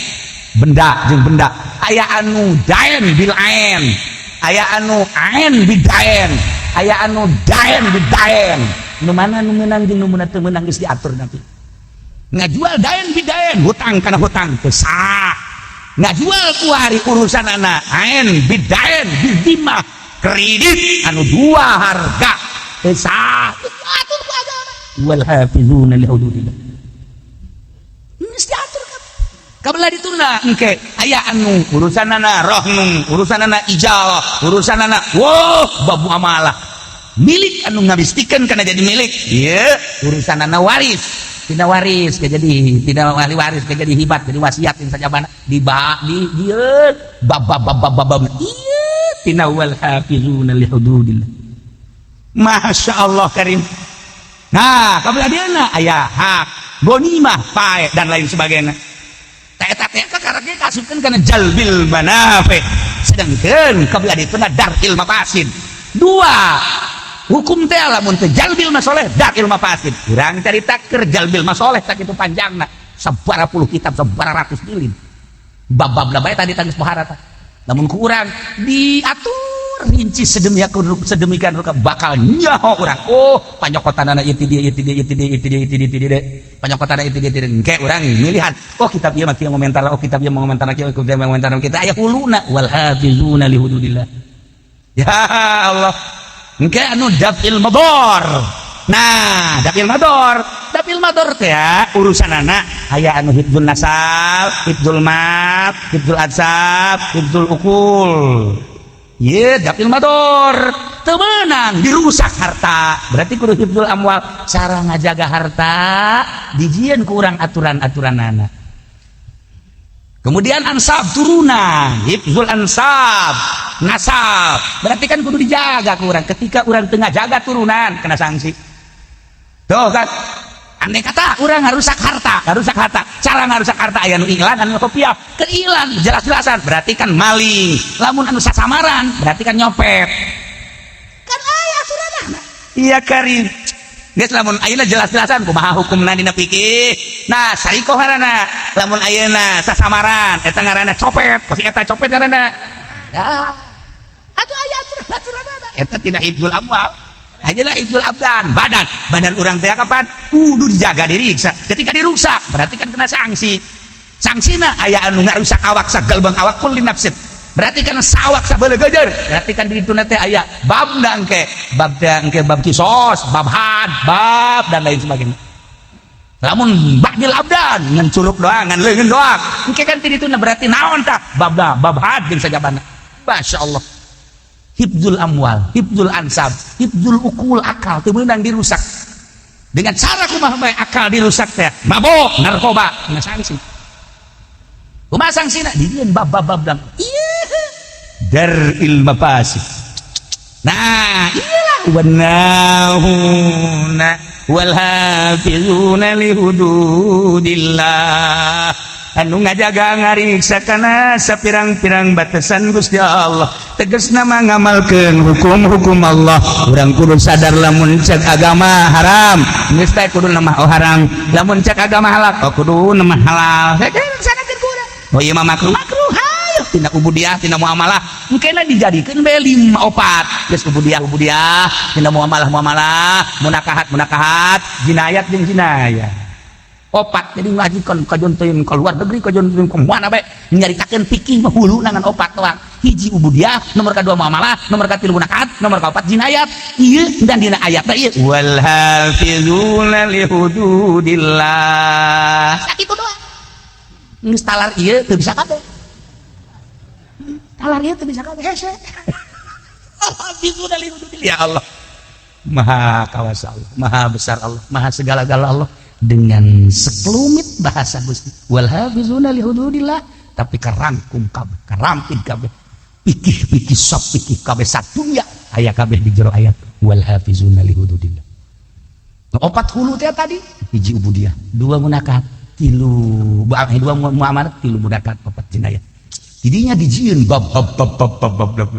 benda jeung benda, aya anu dain bil ain, aya anu ain bidain, aya anu dain bidain. Nu mana nu meunang jeung nu teu meunang geus diatur. Nanti ngajual dain bidain, hutang kana hutang, teu sah. Ngajual kuari urusan anak ain bidain bidimah, kredit anu dua harga, teu sah. Diatur ku agama. Wal hafizuna li hududillah, geus diatur. Kabelah ditunda engke aya anu urusanana rohnung, urusanana ijarah, urusanana wow bab muamalah, milik anu ngabistikeun kana jadi milik ieu, urusanana waris, tina waris ke jadi tina ahli waris ke jadi hibat, jadi wasiat yang sajabana di ba di dieu bab bab bab bab bab ieu tina wal hafizuna li hududillah. Masya Allah karim. Nah, kabelah dieuna aya hak gonimah, pae, dan lain sebagainya. Eta teh kakarek kasupkeun kana jalbil manafi, sedangkan kabelah dituna dar'il mafasid. Dua hukum teh, lamun teu jalbil masoleh, dar'il mafasid. Urang carita keur jalbil masoleh tak itu panjangna sabaraha puluh kitab, sabaraha ratus jilid, bab-bab bae tadi tangis pohara tah. Lamun ku urang diatur rinci sedemikian sedemikian rupa, bakal nyaho urang, oh, panyokotanana ieu ti dieu, ieu ti dieu, ieu ti dieu, ieu ti dieu, ieu ti dieu, ieu ti dieu, panyokotanana ieu ti dieu, ieu ti dieu. Engke urang milihan, oh, kitab ieu mah kieu ngomentar, oh, kitab ieu mah ngomentar kieu, kitab ieu mah ngomentar kita aya huluna wal hafizuna li hududillah. Ya Allah, engke anu daf'il mador. Nah, daf'il mador, daf'il mador teh ya, urusanana aya anu hifdzul nasab, hifdzul mal, hifdzul ansab, hifdzul uqul. Ye, daf'il mador teu meunang dirusak harta, berarti kudu hifdzul amwal. Cara ngajaga harta dijieun ku urang aturan-aturanana. Kemudian ansab, turunan, hifdzul ansab, nasab, berarti kan kudu dijaga ku urang. Ketika urang tengah jaga turunan, kena sanksi tuh kan. Andai kata urang ngarusak harta, ngarusak harta, cara ngarusak harta aya nu iklan, anu kopiah ke ilan jelas-jelasan, berarti kan maling. Lamun anu sasamaran berarti kan nyopet, kan aya aturanana. Iya karim. Geus, lamun ayeuna jelas-jelasan kumaha hukumna dina fikih? Nah, sarikoh ngaranna. Lamun ayeuna sasamaran, eta ngaranna copet, pasti eta copet ngaranna. Ya. Atuh aya aturan-aturanana. Eta tidak hifdzul amwal. Ajalah hifdzul abdan, badan. Badan urang teh kapan? Kudu dijaga, diriksa. Ketika dirusak, berarti kan kena sanksi. Sanksina aya anu ngarusak awak sagalbang awak, kulli nafsin. Berarti kan sawak sabelegejer. Berarti kan di dituna teh aya bab engke, bab teh engke bab kisos, bab had, bab dan lain sebagainya. Lamun ba'dil abdan ngan culuk doang, ngan leungeun doang. Engke kan ti dituna berarti naon tah? Bab dah, bab had jeung sajabana. Masya Allah. Hifdzul amwal, hifdzul ansab, hifdzul uqul, akal teu meunang dirusak. Dengan cara kumaha bae akal dirusak teh? Mabok, narkoba, kena sanksi. Kumaha sanksina? Dijieun bab bab bab dan iya. Dar'il mafasid. Nah, iyalah wanahuna wal hafizuna li hududillah, anu ngajaga ngariksa kana sapirang-pirang batasan Gusti Allah, tegasna mah ngamalkeun hukum-hukum Allah. Urang kudu sadar, lamun cek agama haram, geus teh kudu nama oh haram, lamun cek agama halal, oh kudu nama halal. Laksanakeun ku urang. Oh, ieu mah makruh, makruh, hayo tina ubudiah, tina muamalah, engkena dijadikeun bae lima opat geus: ubudiah ubudiah, tina muamalah muamalah, munakahat munakahat, jinayat jeung jinayat, opat. Jadi ngajikan kajon teuing ke luar negeri, kajon teuing ke mana bae, nyaritakeun fikih mah hulu ngan opat doang: hiji ubudiah, nomor kedua muamalah, nomor katilu munakahat, nomor keempat jinayat. Ieu dan dina ayat teh ieu wal hafizuna li hududillah, sakitu doang. Geus talar ieu teu bisa kabeh, talar ieu teu bisa kabeh, hese. Hafizuna li hududillah. Ya Allah, maha kawasa Allah, maha besar Allah, maha segala-gala Allah. Dengan sekelumit bahasa Gusti wal hafizuna li hududillah, tapi kerangkum kabeh, kerampit kabeh pikih-pikih, sok pikih kabeh satunya aya kabeh di jero ayat wal hafizuna li hududillah. Opat hulu teh tadi hiji ubudiyah, dua munakat, tilu dua muamalah, tilu munakat, opat jinayah. Tidinya dijieun bab bab bab bab bab bab bab.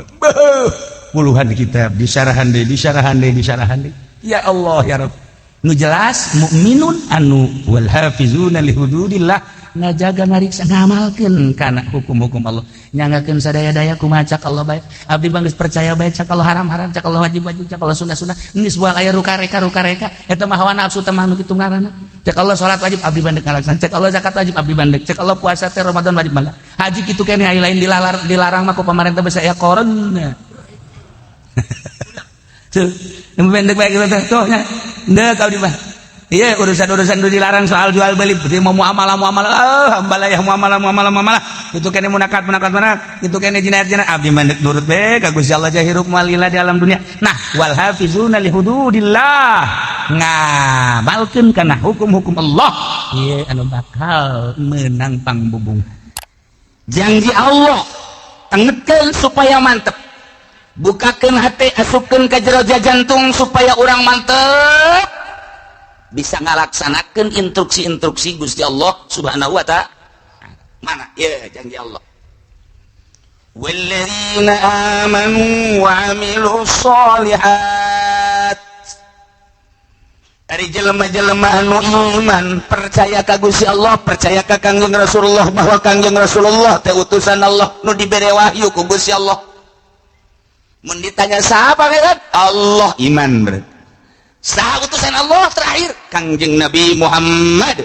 Puluhan kitab disarahan deui, disarahan deui, disarahan deui. Ya Allah ya Rabb. Nu jelas mukminun anu wal hafizuna li hududillah, ngajaga ngariksa ngamalkeun kana hukum-hukum Allah, nyangakeun sadaya-daya kumaha cak Allah bae. Abdi mah geus percaya bae cak Allah haram-haram, cak Allah wajib-wajib, cak Allah sunnah-sunnah. Geus bual aya rukareka-rukareka eta mah hawa nafsu teh mah nu kitu ngaranna. Cak Allah salat wajib abdi bandek ngalaksanakeun, cak Allah zakat wajib abdi bandek, cak Allah puasa teh Ramadan wajib bandek. Haji kitu keneh aya lain dilarang mah ku pamarentah basa aya koron. Tuh, yang pendek baik gitu tuh nya. Ndek abdi mah. Iya, urusan-urusan itu dilarang soal jual beli, berarti mau muamalah muamalah, ah hambalah ya muamalah muamalah muamalah. Itu kene munakat munakat munakat, itu kene jinayat jinayat. Abdi mah nurut be ka Gusti Allah hirup malila di alam dunia. Nah, wal hafizuna li hududillah. Ngamalkeun kana hukum-hukum Allah. Ieu anu bakal menang pangbubung. Janji Allah tengetkeun supaya mantep. Bukakeun hati, asupkeun ka jero jantung supaya urang mantep bisa ngalaksanakeun instruksi-instruksi Gusti Allah Subhanahu wa ta'ala. Mana? Ya, janji Allah. Walladzina amanu wa amilus sholihat. Ari jelema-jelema anu iman, percaya ka Gusti Allah, percaya ka Kangjeng Rasulullah bahwa Kangjeng Rasulullah teh utusan Allah nu dibere wahyu ku Gusti Allah. Mun ditanya siapa kan? Allah iman berarti. Saha utusan Allah terakhir? Kangjeng Nabi Muhammad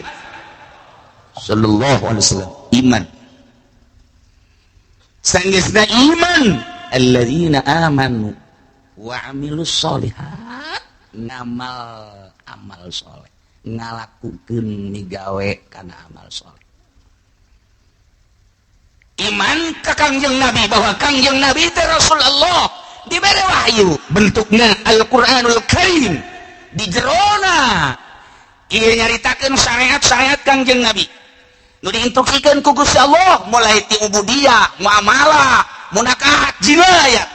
sallallahu alaihi wasallam. Iman. Sanggeusna iman, alladzina amanu wa amilus sholihat, ngamal amal soleh, ngalakukeun migawe kana amal soleh. Iman ka Kangjeng Nabi bahwa Kangjeng Nabi teh Rasulullah diberi wahyu bentuknya Al-Qur'anul Karim, di jerona ieu nyaritakeun syariat-syariat Kangjeng Nabi nu diinstruksikeun ku Gusti Allah mulai ti ubudiyah, muamalah, munakahat, jinayat.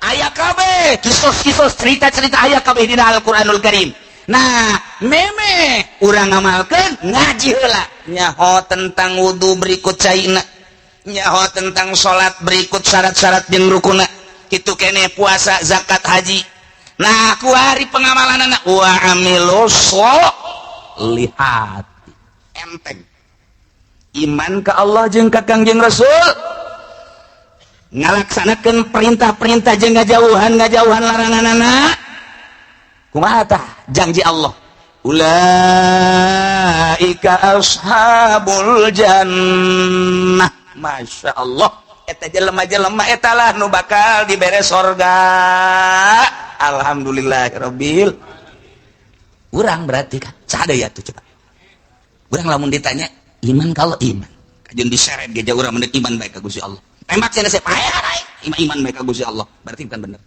Aya kabeh kisos-kisos cerita-cerita aya kabeh dina Al-Qur'anul Karim. Nah, meme urang ngamalkeun ngaji heula nyaho tentang wudu berikut caina, nyaho tentang salat berikut syarat-syarat jeung rukuna, kitu keneh puasa, zakat, haji. Nah, kuari pengamalan anak wa amilus sholihat. Enteng. Iman ke Allah jeung ka Kangjeng Rasul, ngalaksanakeun perintah-perintah jeung ngajauhan laranganana. Kumaha tah janji Allah? Ulaika ashabul jannah. Masya Allah, eta jelema-jelema eta lah nu bakal dibere sorga. Alhamdulillahirabbil. Urang berarti kan sada ya tuh coba. Urang lamun ditanya iman kalau iman, kajeun diseret ge urang mendek iman bae ka Gusti Allah. Tembak cenah saya payah iman iman bae ka Gusti Allah. Berarti bukan bener.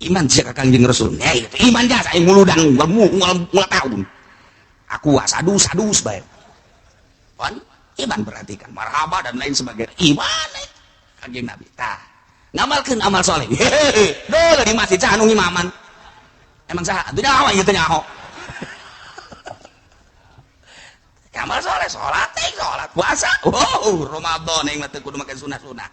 Iman sia ka Kangjeng Rasul. Ya itu iman jasa aing muludang mula tahun. Aku sadus sadus bae. Pan iman berarti kan marhaba dan lain sebagainya. Iman Kangjeng Nabi. Tah, ngamalkeun amal soleh. Hehehe, deuleu di masjid saha nu ngimaman? Emang saha? Atuh nyaho ieu teh nyaho. Amal soleh, salat teh salat, puasa. Oh, Ramadan aing mah teu kudu make sunah-sunah.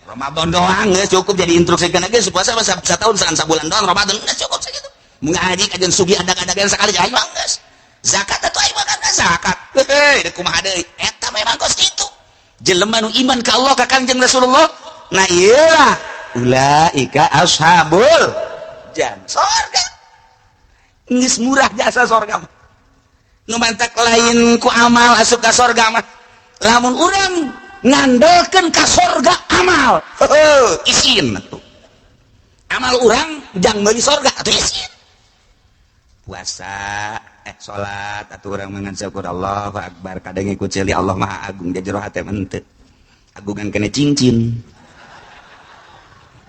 Ramadan doang geus cukup jadi instruksikeun geus puasa mah satahun sabulan doang Ramadan geus cukup sakitu. Ngaji kajian sugi adag-adagan sakali aing mah geus. Zakat atuh aing mah kan zakat. Heuh, deuk kumaha deui? Eta memang kos kitu. Jelema nu iman ka Allah ka Kangjeng Rasulullah, nah iyalah ulaika ashabul jannah. Sorga. Geus murah jasa sorga mah. Nu mantak lain ku amal asup ka sorga mah. Lamun urang ngandelkeun ka sorga amal, heuh, isin atuh. Amal urang jang meuli sorga atuh isin. Puasa, salat atuh urang mangan syukur Allahu akbar kadang ikut ceuli Allah Maha Agung di jero hate mah henteu. Agungan kene cincin.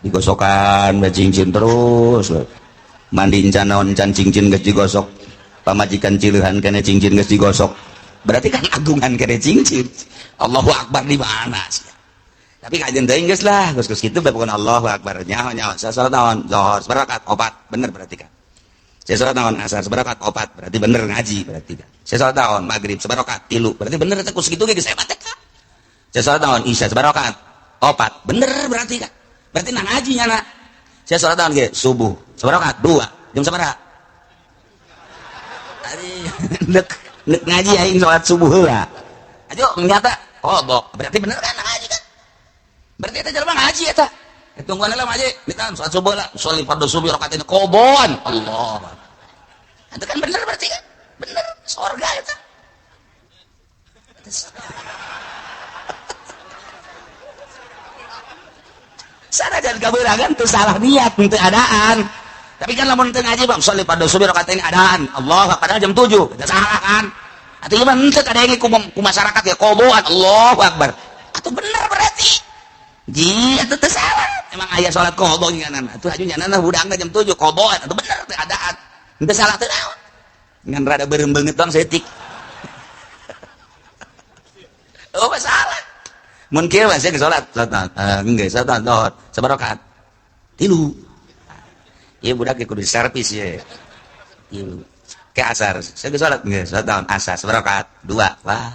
Digosokan bae cincin terus. Mandi encan naon encan cincin geus digosok. Pamajikan cileuhan kene cincin geus digosok. Berarti kan agungan kene cincin. Allahu akbar di mana sih? Tapi kajian teuing geus lah, geus-geus kitu bae pokona Allahu akbar. Nyaho nyaho salat naon? Zuhur, barakat opat. Bener berarti kan. Saya salat naon asar seberapa opat berarti bener ngaji berarti. Saya salat naon maghrib seberapa tilu berarti bener teh ku segitu ge geus hebat teh. Saya salat naon isya seberapa opat bener berarti kan. Berarti nah ngaji nyana. Saya salat naon ge subuh seberapa 2 jam sabaraha? Ari nek nek ngaji aing salat subuh heula. Ayo nyata qada berarti bener kan ngaji kan. Berarti eta jelema ngaji eta. Tungguan lah ngaji, ditahan salat subuh lah, sholli fardhu subuh rakaatain qadaan. Allah. Itu kan bener berarti kan? Bener, surga itu. Sanajan kaberangan teu salah niat, teu adaan. Tapi kan lamun teu ngaji bang, sholli fardhu subuh rakaatain adaan. Allah, padahal jam 7. Teu salah kan? Atuh ieu mah henteu kadenge ku masyarakat ya qadaan. Allahu akbar. Atuh bener berarti. Ji, atuh teu salah. Emang aya salat qadha nyanan. Atuh aju nyanan budangna jam 7 qadhaan. Atuh bener teu adaan. Henteu salah teu naon. Ngan rada beureum beungeut doang saeutik. Oh, masalah. Mun kieu mah sia salat, salat geus salat dohor, sabarakaat. 3. Ieu budak ge kudu servis ye. 3. Ke asar, sia geus salat geus salat naon asar sabarakaat 2. Wah.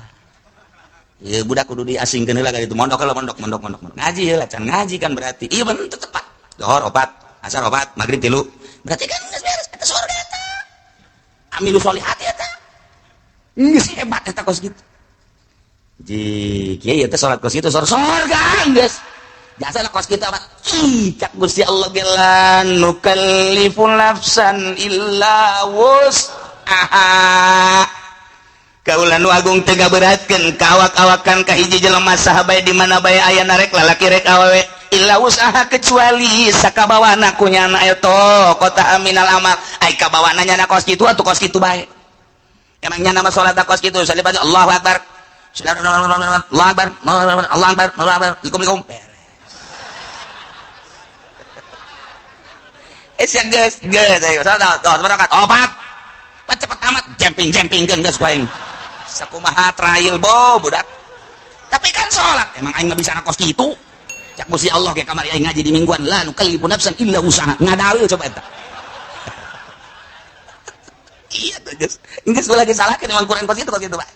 Ieu budak kudu diasingkeun heula ka ditu mondok heula mondok mondok mondok. Ngaji heula can ngaji kan berarti. Ieu mah teu tepat. Dohor 4, asar 4, magrib 3. Berarti kan geus beres eta surga eta. Amilu solihati eta. Geus hebat eta kos kitu. Ji, kieu teh salat kos kitu surga geus. Jasa lah kos kitu amat. Ih, cak Gusti Allah ge la nukallifu nafsan illa wus'aha. Kaula nu agung teu ngaberatkeun ka awak-awakan ka hiji jelema saha bae di mana bae aya narek lalaki rek awewe illa usaha kecuali sakabawana ku nyana eta kota aminal amal ai kabawana nyana kos kitu atuh kos kitu bae. Emang nyana mah salat kos kitu salibat Allahu akbar. Allahu akbar. Allahu akbar. Allahu akbar. Likum-likum. Sia geus geus ayo salat tuh berangkat opat. Cepet amat jemping-jempingkeun geus ku aing. Sakumaha trail bo budak. Tapi kan salat emang aing mah bisa kos kitu. Cak Gusti Allah ge kamari aing ngaji di mingguan la nukallifu nafsan illa wusaha. Ngadalil coba eta. Iya tuh geus. Geus ulah disalahkeun emang kurang kos kitu bae.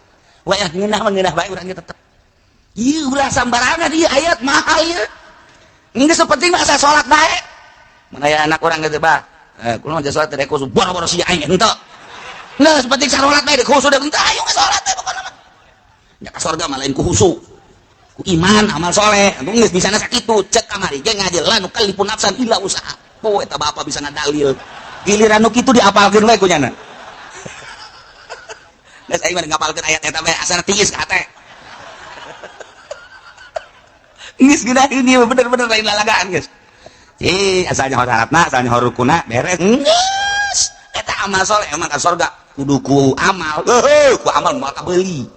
Wayah ngeunah mah ngeunah bae urang ge tetep. Ieu ulah sambarangan ieu ayat mahal ieu. Geus penting mah asa salat bae. Mun aya anak urang geus bah. Kulo mah salat teh khusus boro-boro sia aing henteu. Nah, sepenting salat bae khusu da henteu ayo salat bae pokona mah. Nya ka sorga mah lain ku khusu. Ku iman amal soleh. Atuh geus bisana sakitu cek kamari ge ngaji la nukallifu nafsan illa usaha. Po eta bapa bisa ngadalil. Giliran nu kitu diapalkeun bae ku nyana. Geus aing mah ngapalkeun ayat eta bae asana tiis ka hate. Geus geunaheun ieu bener-bener lain lalagaan geus. Ih, asalnya salatna, asalnya rukuna beres. Geus. Eta amal soleh emang ka sorga kudu ku amal. Heuh, ku amal moal kabeuli.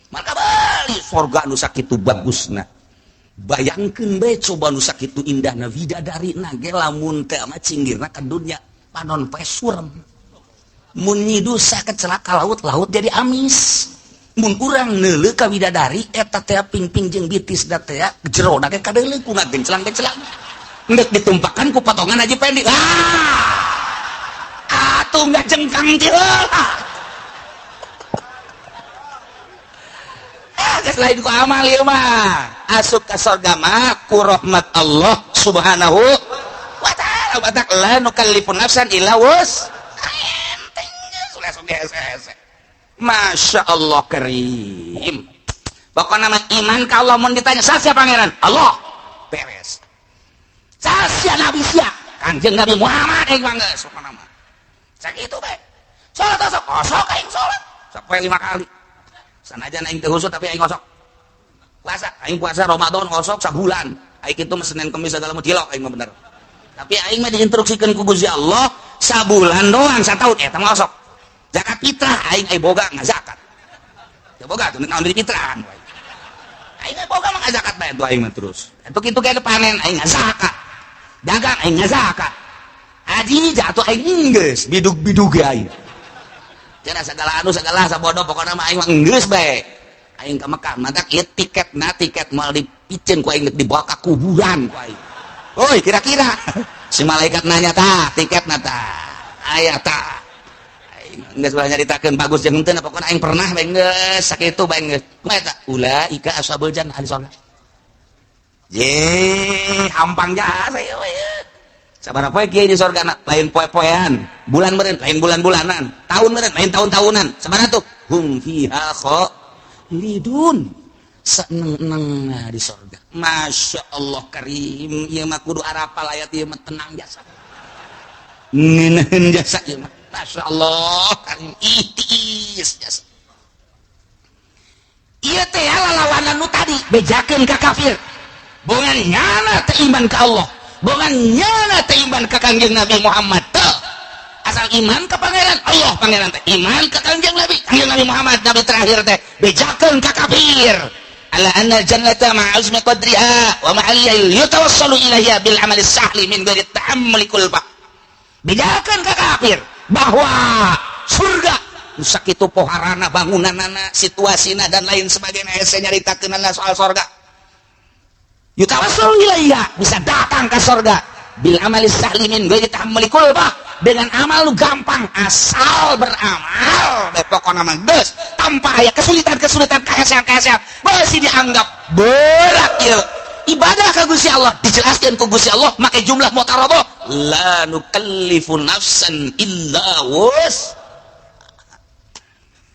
Moal kabeuli sorga nu sakitu bagusna. Bayangkeun bae coba nu sakitu indahna widadarina ge lamun teh mah cinggirna ka dunya panon poe surem. Mun nyidusa kecelaka laut-laut jadi amis. Mun urang neuleuh ka widadari eta teh pingping jeung bitis da teh jerona ge kadeuleuh ku ngagenclang-genclang. Endek ditumpakan ku potongan Haji Pendi. Ah! Atuh ngajengkang ti heula. Ah, geus lain ku amal ieu mah. Asup ka sorga mah ku rahmat Allah Subhanahu wa ta'ala. Batak la nukallifu nafsan illa wus. Enteng geus hese-hese. Masya Allah karim. Pokokna mah iman ka Allah mun ditanya saha pangeran? Allah. Beres. Saha nabi sia? Kanjeng Nabi Muhammad aing mah geus pokona mah. Sakitu bae. Salat osok, osok aing salat. Sampai 5 kali. Sanajan aing teu husuk tapi aing osok. Puasa, aing puasa Ramadan osok sabulan. Aing kitu mah Senin Kemis segala mah tilok aing mah bener. Tapi aing mah diinstruksikeun ku Gusti Allah sabulan doang sataun eta mah osok. Zakat fitrah aing ai boga ngazakat. Teu boga tuh naon di fitrahan. Aing ai boga mah ngazakat bae tuh aing mah terus. Atuh kitu ge panen aing ngazakat. Dagang aing ngazakat. Haji jatuh aing geus bidug-bidug ge aing. Cenah sagala anu sagala sabodo pokona mah aing mah geus bae. Aing ka Mekah matak ieu tiketna tiket moal dipiceun ku aing dibawa ka kuburan ku aing. Oi kira-kira si malaikat nanya tah tiketna tah. Aya tak geus ulah nyaritakeun bagus jeung henteu, pokona aing pernah bae geus sakitu bae geus. Kumaha eta? Ulaika ashabul jannah, ahli surga. Ye, hampang jasa ieu we. Sabaraha poe kiai di sorga na? Lain poe-poean, bulan meureun, lain bulan-bulanan, tahun meureun, lain tahun-tahunan. Sabaraha tuh? Hum fiha khalidun. Seneng-eneng di sorga. Masya Allah karim, ieu mah kudu arapal ayat ieu mah, tenang jasa. Ngeunaheun jasa ieu mah. Masya Allah karim, itis jasa. Ieu teh lalawanan nu tadi bejakeun ka kafir. Bongan nyana teh iman ka Allah, bongan nyana teh iman ka Kangjeng Nabi Muhammad teh. Asal iman ka pangeran Allah, pangeran teh iman ka Kangjeng Nabi, Kangjeng Nabi Muhammad nabi terakhir teh, bejakeun ka kafir. Ala anna jannata ma'a azmi qadriha wa ma'aliyya yatawassalu ilaiha bil amali sahli min ghairi ta'ammuli kulfa. Bejakeun ka kafir bahwa surga sakitu poharana, bangunanana, situasina, dan lain sebagainya. Hese nyaritakeunana soal sorga. Yutawassalu ilaiha, bisa datang ke sorga, bil amali sahli min ghairi ta'ammuli kulfa, dengan amal lu gampang, asal beramal bae pokona mah geus, tanpa aya kesulitan-kesulitan, kahesean-kahesean masih dianggap berat ieu ibadah ka Gusti Allah. Dijelaskeun ku Gusti Allah make jumlah mutarabah, la nukallifu nafsan illa wus.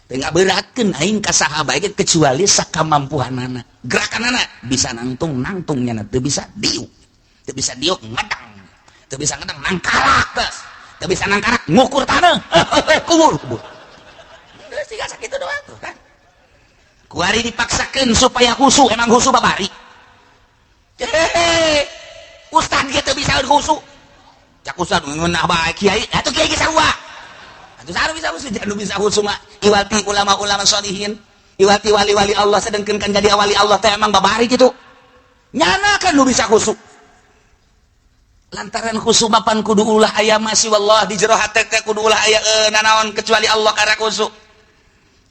Teu ngaberatkeun aing ka saha bae kecuali sakamampuanana. Gerakanana bisa nangtung, nangtung, nyana teu bisa diuk, teu bisa diuk ngedang, teu bisa ngedang nangkarak, geus teu bisa nangkarak ngukur tanah, kubur kubur geus, tiga sakitu doang tuh kan. Kuari dipaksakeun supaya khusu, emang khusu babari. Hehehe, ustad ge teu bisa khusu. Cak ustad ngeunah bae kiai, atuh kiai ge sarua. Atuh saru bisa khusu, jangan bisa khusu mah iwati ulama-ulama sholihin, iwati wali-wali Allah, sedengkeun kan jadi wali Allah teh emang babari kitu. Nyana kan nu bisa khusu. Lantaran khusu mapan kudu ulah aya masih wallah di jero hate teh, kudu ulah aya nanaon kecuali Allah karena khusu.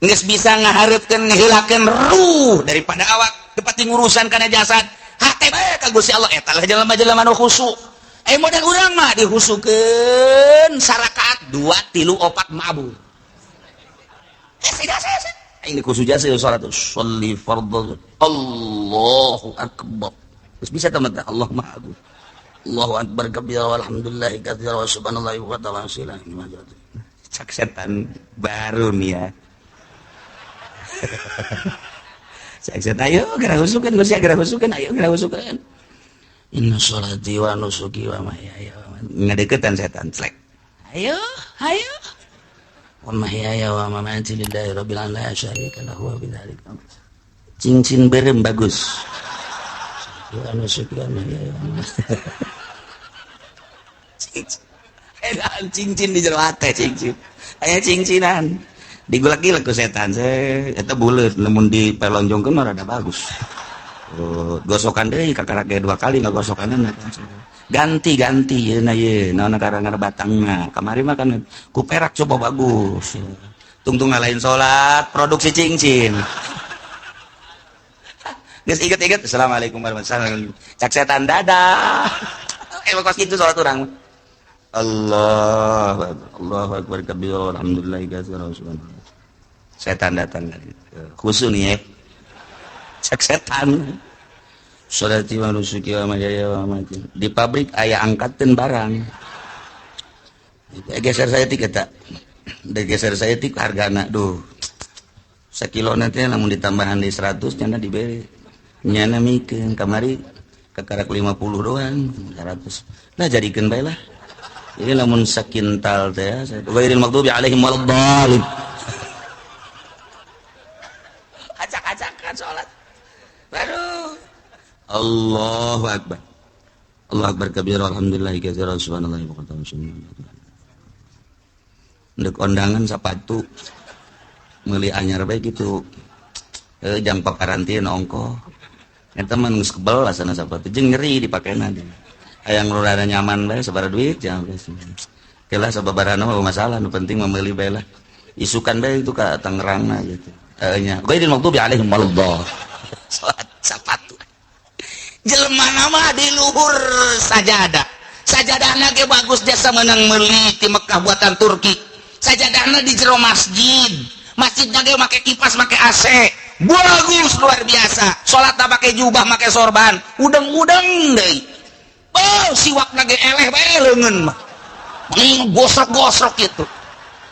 Geus bisa ngahareupkeun, ngeheulakeun ruh daripada awak, tepati ngurusan kana jasad. Hate bae ka Gusti Allah, eta lah jelema-jelema nu khusu. Eh, modal urang mah dihusukeun sarakaat 2 3 4 mabur. Eh, tidak saya. Aing dikhusu jasa salat sholli fardhu. Allahu akbar. Terus bisa teman Allah Maha Agung. Allahu akbar kabira walhamdulillahi katsira wa subhanallahi wa ta'ala. Cak setan baru nih ya. Cak setan, ayo gerak husukeun geus, gerak husukeun, ayo gerak husukeun. Inna sholati wa nusuki wa mahyaya wa mamati. Ngadeukeutan setan slek. Ayo, ayo. Wa mahyaya wa mamati lillahi rabbil alamin la syarika lahu wa bidzalika. Cincin berem bagus. Wa nusuki wa mahyaya wa mamati. Cincin. Edan cincin di jero hate cincin. Aya cincinan. Digulak-gilek ku setan. Eta buleut lamun dipelonjongkeun mah rada bagus. Oh, gosokan deui kakarak ge 2 kali ngagosokanna. Ganti-ganti yeuna ye, naon karang batangna. Kamari mah kan ku perak, coba bagus. Tungtung lain salat, produksi cincin. Geus inget-inget, assalamualaikum warahmatullahi wabarakatuh. Cak setan dadah. Emang kos kitu salat urang. Allah Allahu akbar kabira walhamdulillahi katsira wa subhanallah. Setan datang khusu nih ya. Cak setan. Sholati wa nusuki wa mahyaya wa mamati. Di pabrik aya angkateun barang. Geser saya tik eta. Geser saya tik hargana duh. Sakilo nanti lamun ditambahan di 100 nyana diberi. Nyana mikeun kamari kakarak 50 doang 100. Nah jadikeun bae lah. Jadi lamun sakintal teh ghairil maghdubi alaihim waladdallin. Acak-acakan salat. Waduh. Allahu akbar. Allahu akbar kabira alhamdulillah katsira subhanallahi wa bihamdihi. Ndek ondangan sepatu meuli anyar bae kitu. Jang pakarantina ongkoh. Eta mah geus kebel asana sepatu jeung nyeri dipakena. Hayang rada nyaman bae sabaraha duit jangan geus. Kelah sababarana mah masalah, nu penting mah meuli bae lah. Isukan bae itu ka Tangerangna gitu. Nya ghairil maghdubi alaihim waladdallin. Salat sepatu. Jelema nama di luhur sajadah. Sajadahna ge bagus, jasa menang meuli ti Mekah buatan Turki. Sajadahna di jero masjid. Masjidna ge make kipas, make AC. Bagus luar biasa. Salat make jubah, make sorban. Udeng-udeng deui. Oh, siwakna ge eleh bae leungeun mah. Gosrok-gosrok gitu.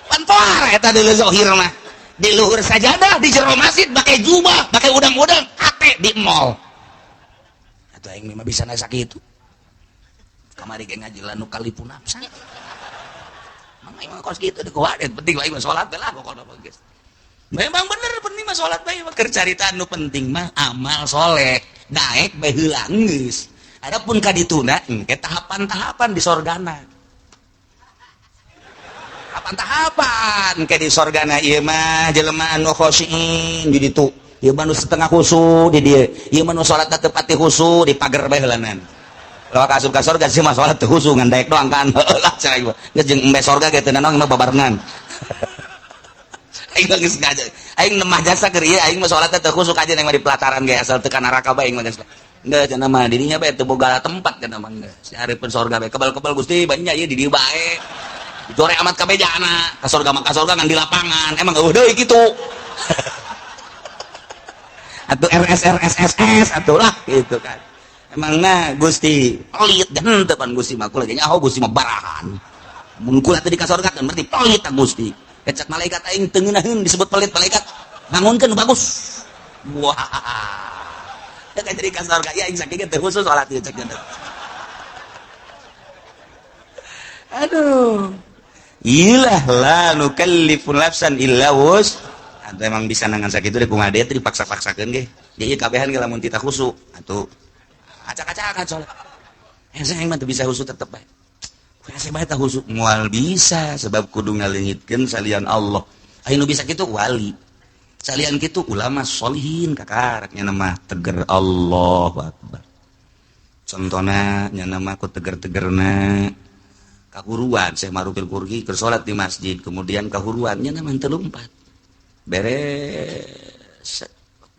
Pan pohara eta di zohir mah. Di luhur sajadah di jero masjid make jubah, make udang-udang, hate di mall. Atuh aing mah bisa nasa kitu. Kamari ge ngaji lanu kalipu nafsa. Mang aing mah kos kitu di kuat, penting aing mah salat lah pokona mah geus. Memang bener penting mah salat bae mah keur carita nu penting mah amal soleh, daek bae heula geus. Adapun ka dituna engke tahapan-tahapan di sorgana. Tahapan-tahapan ke di sorgana ieu mah jelema anu khosyin di ditu. Ieu mah nu setengah khusu di dieu. Ieu mah nu salatna teu pati khusu di pager bae heulanan. Lawa ka asup ka sorga sih mah salat teu khusu ngan daek doang kan. Lah cai mah. Geus jeung embe sorga ge teu nanaon mah babarengan. Aing mah geus ngaja. Aing nemah jasa keur ieu aing mah salatna teu khusu kajen aing mah di pelataran ge asal teu ka neraka bae aing mah geus. Geus cenah mah dirinya bae teu boga tempat cenah mah geus. Hareupeun sorga bae kebal-kebal Gusti banyak ieu di dieu bae. Jore amat kabejana, ka sorga mah ka sorga ngan di lapangan. Emang eueuh deui kitu. Atuh RS RS SS atuh lah gitu kan. Emangna Gusti pelit dan henteu pan Gusti mah kula ge nyaho Gusti mah barahan. Mun kula teh di ka sorga kan berarti pelit ta Gusti. Kecak malaikat aing teu ngeunaheun disebut pelit malaikat. Bangunkeun bagus. Wah. Ya kan jadi ka sorga ya aing sakieu teh khusus salat ieu cek. Aduh. Ilah la nukallifu nafsan illa wus. Atau emang bisa nangan sakitu deh kumaha deui dipaksa-paksakeun ge. Ieu kabehan ge lamun tita khusu atuh acak-acakan salat. Hese aing mah teu bisa khusu tetep bae. Hese bae tah khusu moal bisa sebab kudu ngaleungitkeun salian Allah. Aya nu bisa kitu wali. Salian kitu ulama sholihin kakarak nya mah teger Allahu akbar. Contona nya mah ku teger-tegerna kahuruan Syekh Marufil Kurgi keur salat di masjid kemudian kahuruannya mah teu lumpat. Beres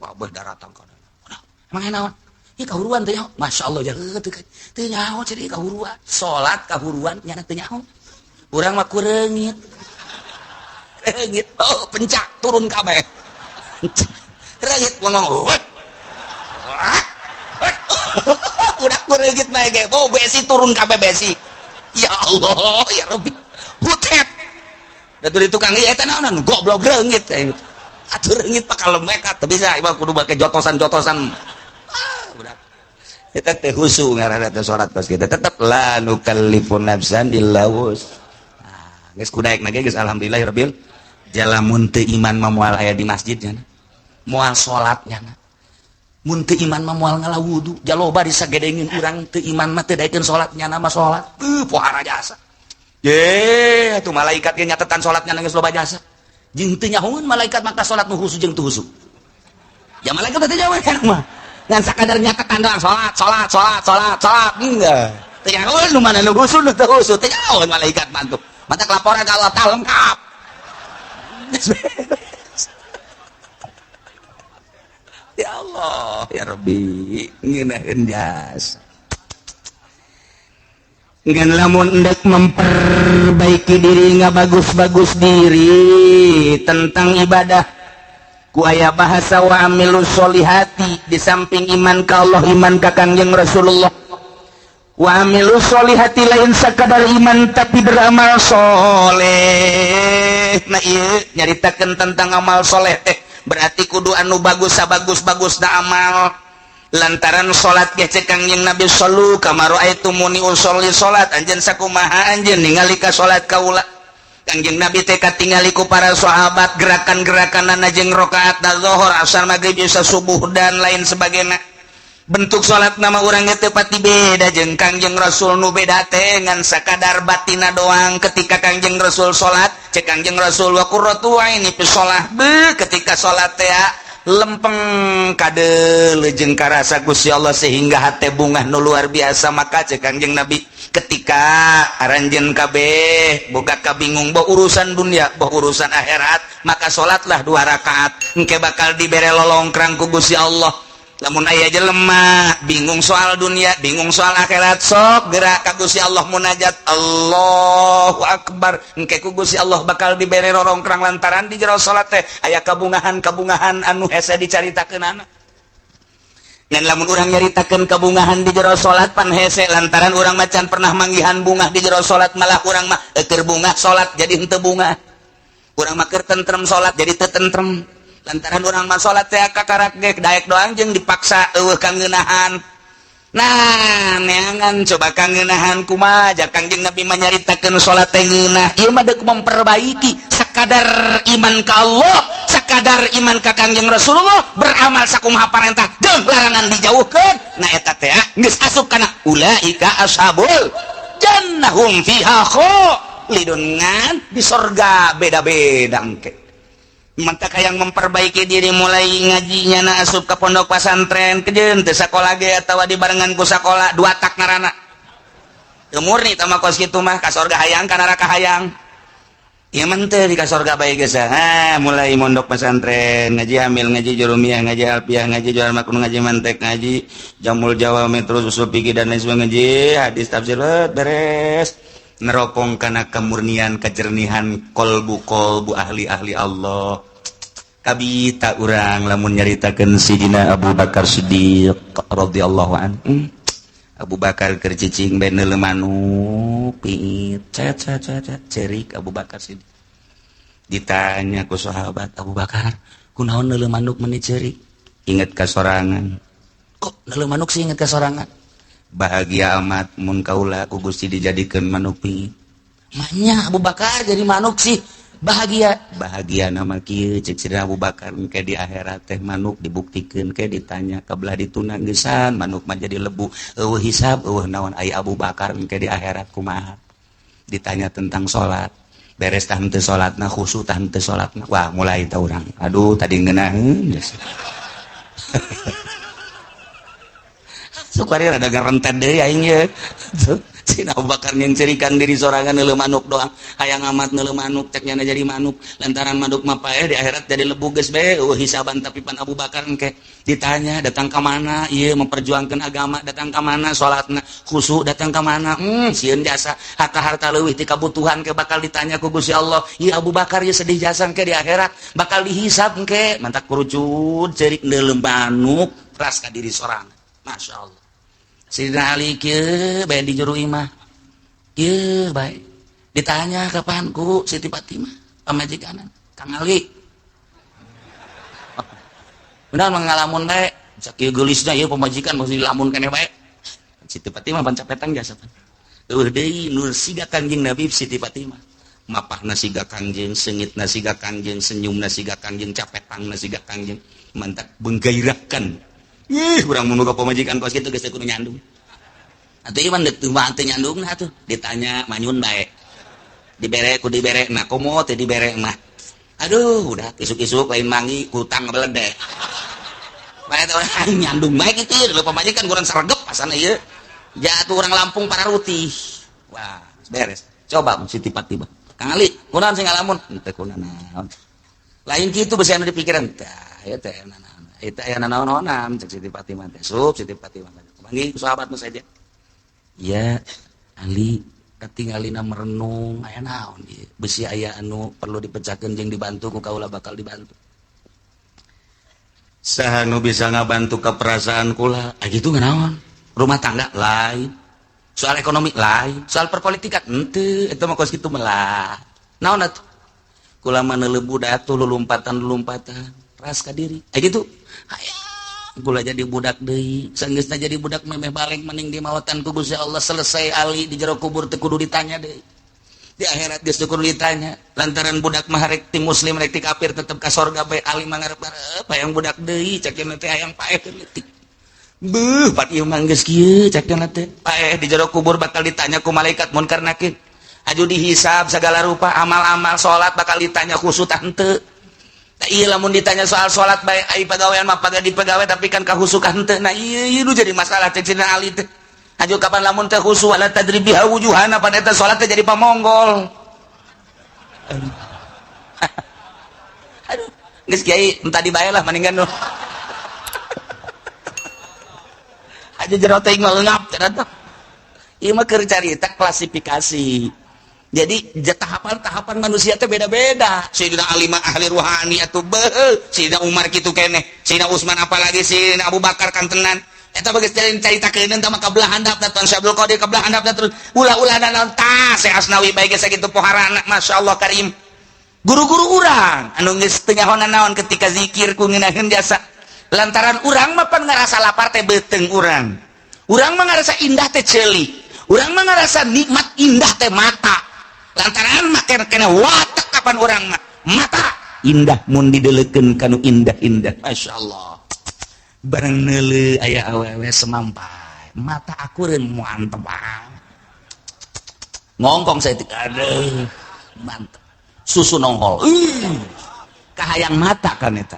wabah daratang kana. Emang naon? Ieu kahuruan teh nyaho. Masyaallah jaeu teu nyaho ciri kahuruan. Salat kahuruan nya teu nyaho. Urang mah kureungit. Reungit oh pencak turun kabeh. Reungit ngomong. Udah kureungit mah ge. Oh besi turun kabeh besi. Ya Allah, ya Rabbi. Hutet. Da teu tukang ieu eta naonan goblok reungit. Atuh reungit pakal lemek teu bisa ieu kudu make jotosan-jotosan. Ah, budak. Eta teh khusu ngaranna teh salat kos kitu. Tetep la nukallifu nafsan illa wus. Ah, geus kudaek na ge geus alhamdulillahirabbil. Jalamun teu iman mah moal aya di masjid nya. Moal salat nya. Mun teu iman mah moal ngala wudu, jaloba disagedengin urang teu iman mah teu daekeun salat nyana mah salat. Teu pohara jasa. Ye, atuh malaikat ge nyatetan salatnya geus loba jasa. Jeung teu nyahoeun malaikat maka salat nu khusu jeung teu khusu. Ya malaikat teh jawab kan mah. Ngan sakadar nyatetan doang salat, salat, salat, salat, salat. Enggak. Teu nyahoeun nu mana nu khusu nu teu khusu, teu nyahoeun malaikat mah tuh. Matak laporan ka Allah tah lengkap. Ya Allah, ya Rabbi, ngeunaheun jasa. Ngan lamun endek memperbaiki diri ngabagus-bagus diri tentang ibadah ku aya bahasa wa amilus solihati di samping iman ka Allah iman ka Kangjeng Rasulullah. Wa amilus solihati lain sakadar iman tapi beramal soleh. Nah ieu nyaritakeun tentang amal soleh teh berarti kudu anu bagus sabagus-bagusna amal. Lantaran salat ge cek Kangjeng Nabi sallu kama raaitumuni usolli salat anjeun sakumaha anjeun ningali ka salat kaula. Kangjeng Nabi teh katingali ku para sahabat gerakan-gerakanana jeung rakaatna zuhur, asar, maghrib, isya, subuh dan lain sebagainya. Bentuk salat nama urang ge teu pati beda jeung Kangjeng Rasul nu beda teh ngan sakadar batina doang. Ketika Kangjeng Rasul salat cek Kangjeng Rasul wa qurratu aini fi shalah. Beuh ketika salat teh lempeng kade lejeng karasa Gusti Allah sehingga hate bungah nu luar biasa. Maka cek Kangjeng Nabi ketika aranjeun kabeh boga kabingung boh urusan dunia boh urusan akhirat maka salatlah 2 rakaat engke bakal dibere lolongkrang ku Gusti Allah. Lamun aya jelema bingung soal dunia, bingung soal akhirat, sok gerak ka Gusti Allah munajat. Allahu akbar, engke ku Gusti Allah bakal dibere rorongkrang lantaran di jero salat teh aya kabungahan-kabungahan anu hese dicaritakeunana. Ngan lamun urang nyaritakeun kabungahan di jero salat pan hese, lantaran urang macan pernah manggihan bungah di jero salat, malah urang mah keur bungah salat jadi henteu bungah. Urang mah keur tentrem salat jadi teu tentrem. Lantaran urang mah salat teh kakarak ge daek doang jeung dipaksa eueuh kangeunahan. Nah, neangan coba kangeunahan kumaha ja Kangjeng Nabi mah nyaritakeun salat teh ngeunah. Ieu mah deuk memperbaiki sakadar iman ka Allah, sakadar iman ka Kangjeng Rasulullah, beramal sakumaha parentah jeung larangan dijauhkeun. Nah eta teh geus asup kana ulaika ashabul jannah hum fiha khalidun, ngan di sorga beda-beda engke. Mantap yang memperbaiki diri mulai ngajinya na asup ke pondok pesantren kejeun teu sakola ge atawa dibarengan ku sakola dua tak ngaranna. Teu murni tah mah kos kitu mah, ka sorga hayang ka neraka hayang. Ieu mah teu di ka sorga bae geus. Ha, mulai mondok pesantren, ngaji amil, ngaji jurumiyah, ngaji alfiah, ngaji jual makun, ngaji mantek, ngaji jamul jawami, terus usul fikih dan lain sebagainya, ngaji hadis tafsir beres. Neropong kana kemurnian kejernihan kolbu-kolbu ahli-ahli Allah. Kabita urang lamun nyaritakeun Sidina Abu Bakar Siddiq radhiyallahu anhu. Abu Bakar keur cicing bae neuleu manuk piit cet cet cet cerik Abu Bakar Siddiq. Ditanya ku sahabat, Abu Bakar, kunaon neuleu manuk meuni cerik? Inget ka sorangan. Kok neuleu manuk sih inget ka sorangan? Bahagia amat mun kaula ku Gusti dijadikeun manuk piit. Manya Abu Bakar jadi manuk sih bahagia. Bahagia nama kieu cek Sidina Abu Bakar, engke di akhirat teh manuk dibuktikeun ke ditanya kabelah dituna geusan manuk mah jadi lebu, eueuh hisab eueuh naon. Ai Abu Bakar engke di akhirat kumaha? Ditanya tentang salat, beres tah henteu salatna, khusyuk tah henteu salatna. Wah, mulai tah urang. Aduh, tadi ngeunaheun geus. Sukari rada garentet deui aing ye. Cina Abu Bakar nyencerikan diri sorangan neuleuh manuk doang. Hayang amat neuleuh manuk cek nyana jadi manuk. Lantaran manuk mah paeh di akhirat jadi lebu geus bae eueuh hisaban, tapi pan Abu Bakar engke ditanya datang ka mana ieu memperjuangkeun agama, datang ka mana salatna khusyuk, datang ka mana sieun jasa harta-harta leuwih ti kabutuhan ke bakal ditanya ku Gusti Allah. Ieu Abu Bakar ieu sedih jasa engke di akhirat bakal dihisab engke. Mantak kurucut cerik neuleuh manuk ras ka diri sorangan. Masya Allah. Sidina Ali kieu bae di jero imah. Kieu bae. Ditanya kapan ku Siti Fatimah pamajikanan Kang Ali. Benar mengalamun bae. Sakieu geulisna ieu pamajikan mesti dilamun keneh bae. Siti Fatimah pancapetang jasa pan. Eueuh deui nur siga Kangjeng Nabi Siti Fatimah. Mapahna siga Kangjeng, seungitna siga Kangjeng, senyumna siga Kangjeng, capetangna siga Kangjeng. Mantap menggairahkan. Ih, urang mun boga pamajikan kos kitu geus kudu nyandung. Atuh ieu mah teu mah teu nyandungna atuh. Ditanya manyun bae. Dibere ku dibere nah komo teh dibere mah. Aduh, udah isuk-isuk lain mangi hutang beledek. Bae teh urang nyandung bae kitu leuh pamajikan kurang sregep pasana ieu. Jatuh urang Lampung pararutih. Wah, beres. Coba Siti Fatimah. Kang Ali, kunaon sing ngalamun? Henteu kunaon. Lain kitu besi anu dipikiran. Tah, ieu teh naon. Itu aya nanaon-naonan cek Siti Fatimah teh. Sup Siti Fatimah. Panggil sahabatmu saja. Ya, Ali katingalina merenung aya naon ieu. Besi aya anu perlu dipecahkeun jeung dibantu ku kaula bakal dibantu. Saha nu bisa ngabantu ka perasaan kula? Ah kitu nganaon? Rumah tangga lain. Soal ekonomi lain, soal perpolitikan henteu, eta mah kos kitu melah. Naon atuh? Kula mah neuleuh budak tuh lulumpatan-lulumpatan. Ras ka diri. Ah kitu. Hayang kula jadi budak deui, sanggeusna jadi budak memeh baleng mending dimawatan ku Gusti Allah, selesai Ali di jero kubur teu kudu ditanya deui. Di akhirat geus teu kudu ditanya. Lantaran budak mah rek ti muslim rek ti kafir tetep ka sorga bae. Ali mah ngarep-ngarep hayang budak deui, cek cenah teh hayang paeh teu leutik. Beuh, pat ieu mah geus kieu cek cenah teh. Paeh di jero kubur bakal ditanya ku malaikat munkar nakir. Aju dihisab segala rupa amal-amal salat bakal ditanya khusyuk tah henteu. Nah, iya lamun ditanya soal salat bae ai pagawean mah paga di pagawe tapi kan kahusukan henteu. Nah iya ieu nu jadi masalah cek Sidina Ali teh. Aju kapan lamun teh khusyuk wala tadri biha wujuhana pan eta salat teh jadi pamonggol. Aduh, geus kiai entah dibae lah mendingan nu. Aja jero teh ngap cenah. Ieu mah keur carita klasifikasi. Jadi tahapan-tahapan manusia teh beda-beda. Sayyidina Ali mah ahli ruhani atuh beuh, Sayyidina Umar kitu keneh, Sayyidina Utsman apalagi Sayyidina Abu Bakar kantenan. Eta bagus caritakeun tah mah kabelah handapna Tuan Syekh Abdul Qadir kabelah handapna terus ulah-ulah naon tah Syekh Asnawi bae geus sakitu poharana, masyaallah karim. Guru-guru urang anu geus teu nyahonan naon ketika zikir ku ngeunaheun jasa. Lantaran urang mah pan ngarasa lapar teh beuteung urang. Urang mah ngarasa indah teh ceuli. Urang mah ngarasa nikmat indah teh mata. Lantaran mah kena watak kapan urang mah mata indah mun dideulekeun kanu indah-indah. Masyaallah. Bareng neuleu aya awewe semampai, mata akureun mantep banget. Ngongkong saya aduh, mantep. Susu nongol. Kahayang mata kan eta.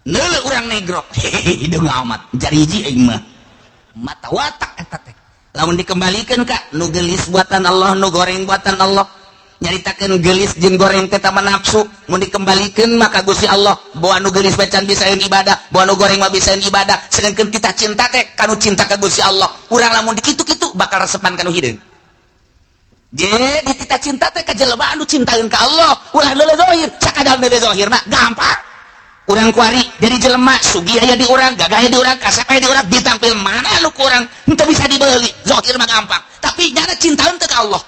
Neuleu urang negro, hideung amat, jariji aing mah. Mata watak eta teh. Lamun dikembalikan ka nu geulis buatan Allah, nu goreng buatan Allah. Nyaritakeun geulis jeung goreng teh tama nafsu, mun dikembalikeun maka Gusti Allah bawa nu geulis bacan bisaeun ibadah, bawa nu goreng mah bisaeun ibadah. Sedangkan kita cinta teh kanu cinta ka Gusti Allah. Urang lamun dikitu-kitu bakal resepan kanu hideung. Jadi kita cinta teh ka jelema anu cintaeun ka Allah, ulah leuleuh zahir, sakadar leuleuh zahir mah gampang. Urang kuari jadi jelema sugih aya di urang, gagah aya di urang, kasep aya di urang, ditampil mana lu kurang henteu bisa dibeli. Zahir mah gampang, tapi nyana cintaeun teh ka Allah.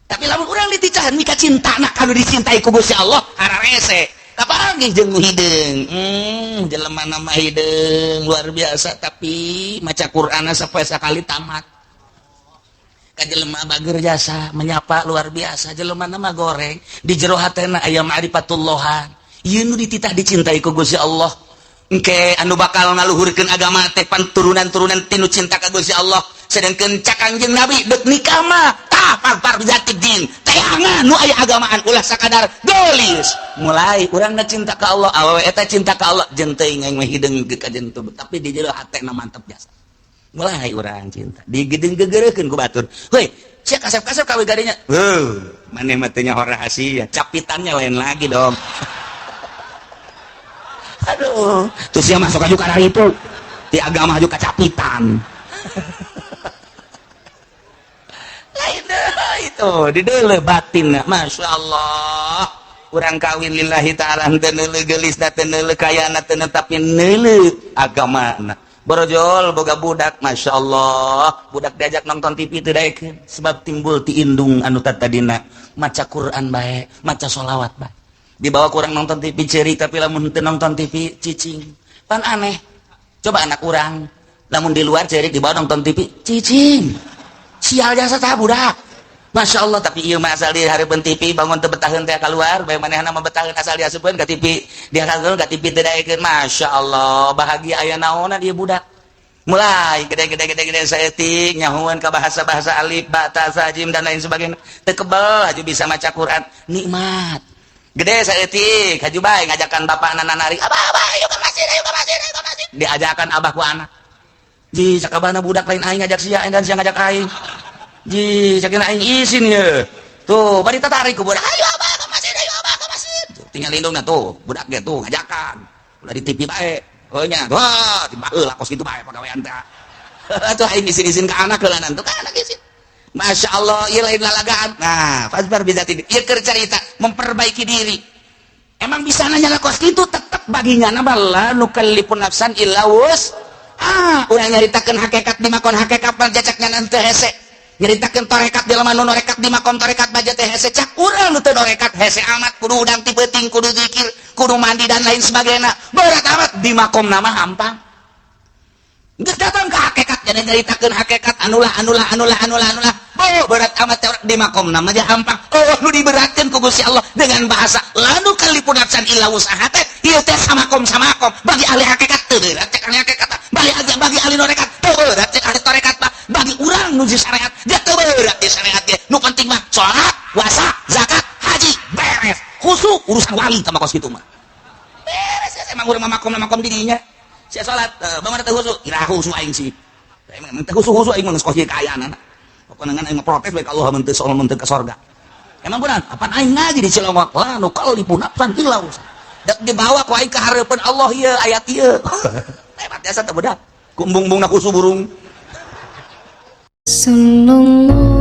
Tapi lamun urang diticahan mika cintana kanu dicintai ku Gusti Allah, hararese. Kapanggih jeung nu hideung. Jelema nama hideung luar biasa tapi maca Qur'anna sapoe sakali tamat. Ka jelema bager jasa menyapa luar biasa, jelema nama goreng di jero hatena aya ma'rifatullahan. Ieu nu dititah dicintai ku Gusti Allah. Engke anu bakal ngaluhurkeun agama teh pan turunan-turunan tinu cinta ka Gusti Allah. Sedangkan cak Kangjeng Nabi dek nikah mah tah par din teangan nu aya agamaan ulah sakadar geulis. Mulai urang na cinta ka Allah, awewe eta cinta ka Allah, jeung teuing aing mah hideung ka jeung tapi di jero hatena mantep jasa. Mulai urang cinta digedeng gegereukeun ku batur. Heuy, sia kasep-kasep kawe gadinya. Heuh, maneh mah teu nyaho rahasia, capitannya lain lagi dong. Aduh, terus sia masuk aju kana itu. Di agama aju kacapitan. Lain itu, di deuleu batin, Masya Allah. Urang kawin lillahi ta'ala henteu neuleuh geulisna, teu neuleuh kayana, teu tapi neuleuh agamana. Borojol boga budak, Masya Allah. Budak diajak nonton TV teu daekeun sebab timbul ti indung anu tatadina maca Quran bae, maca sholawat bae. Dibawa kurang nonton TV ceri tapi lamun teu nonton TV cicing. Pan aneh. Coba anak urang lamun di luar ceri dibawa nonton TV cicing. Sial jasa tah budak. Masya Allah, tapi ieu mah asal di hareupeun TV bangun teu betaheun teh keluar, bae manehna mah betaheun asal diasupkeun ka TV. Dia kageul ka TV teu daekeun. Masya Allah, bahagia aya naonan ieu budak. Mulai gede-gede-gede-gede saeutik nyahuan ka bahasa-bahasa alif, ba, ta, sa, jim dan lain sebagainya. Teu kebel haju bisa maca Quran, nikmat. Gede saeutik haju bae ngajakan bapakna nari, "Abah, abah, ayo ke masjid, ayo ke masjid, ayo ke masjid." Diajakan abah ku anak. Ji, sakabana budak lain aing ngajak sia dan sia ngajak aing. Ji, sakeuna aing isin ye. Tuh, bari tarik ku budak, "Ayo abah ke masjid, ayo abah ke masjid." Tuh, tinggal lindungna tuh, budak ge tuh ngajakan. Ulah di TV bae. Oh nya, wah, tiba heula kos kitu bae pagawean teh. Tuh aing isin-isin ka anak heulanan tuh ka anak isin. Masya Allah, ieu lain lalagaan. Nah, fasbar bisa tidak. Ieu keur carita memperbaiki diri. Emang bisa nanya kos kitu tetep baginya nama la nukallifu nafsan illa wus. Ah, urang nyaritakeun hakikat di makon hakikat mah jacaknya nanti hese. Nyaritakeun tarekat di laman nu norekat di makom tarekat baja teh hese cak urang nu teu norekat hese amat kudu udang ti peuting, kudu zikir, kudu mandi dan lain sebagainya. Berat amat di makom nama hampang. Geus datang ke hakikat jadi nyaritakeun hakikat anulah anulah anulah anulah anulah. Oh, berat amat di makom nama aja hampang. Oh, nu diberatkeun ku Gusti Allah dengan bahasa la nukallifu nafsan illa wus'aha teh ieu teh samakom samakom bagi ahli hakikat teu berat cek ahli hakikat bagi bagi ahli norekat teu berat cek ahli tarekat bagi urang nu di syariat dia teu berat di syariat ge nu penting mah salat, puasa, zakat, haji beres. Khusyuk urusan wali sama kos kitu mah. Beres ya emang urang mah makom makom dirinya. Sia salat bangun teh khusyuk, ira khusyuk aing sih. Emang teh khusyuk khusyuk aing mah geus kos kieu kaayaan. Pokokna ngan aing mah protes bae ka Allah mun teu soal mun teu ka sorga. Emang benar, apaan aing ngaji di Cilongok? La nukallifu nafsan illa wus'aha. Dek dibawa ku aing ka hareupeun Allah ieu ayat ieu. Hebat jasa teh budak. Ku embung-embung na kusu burung. Sallallahu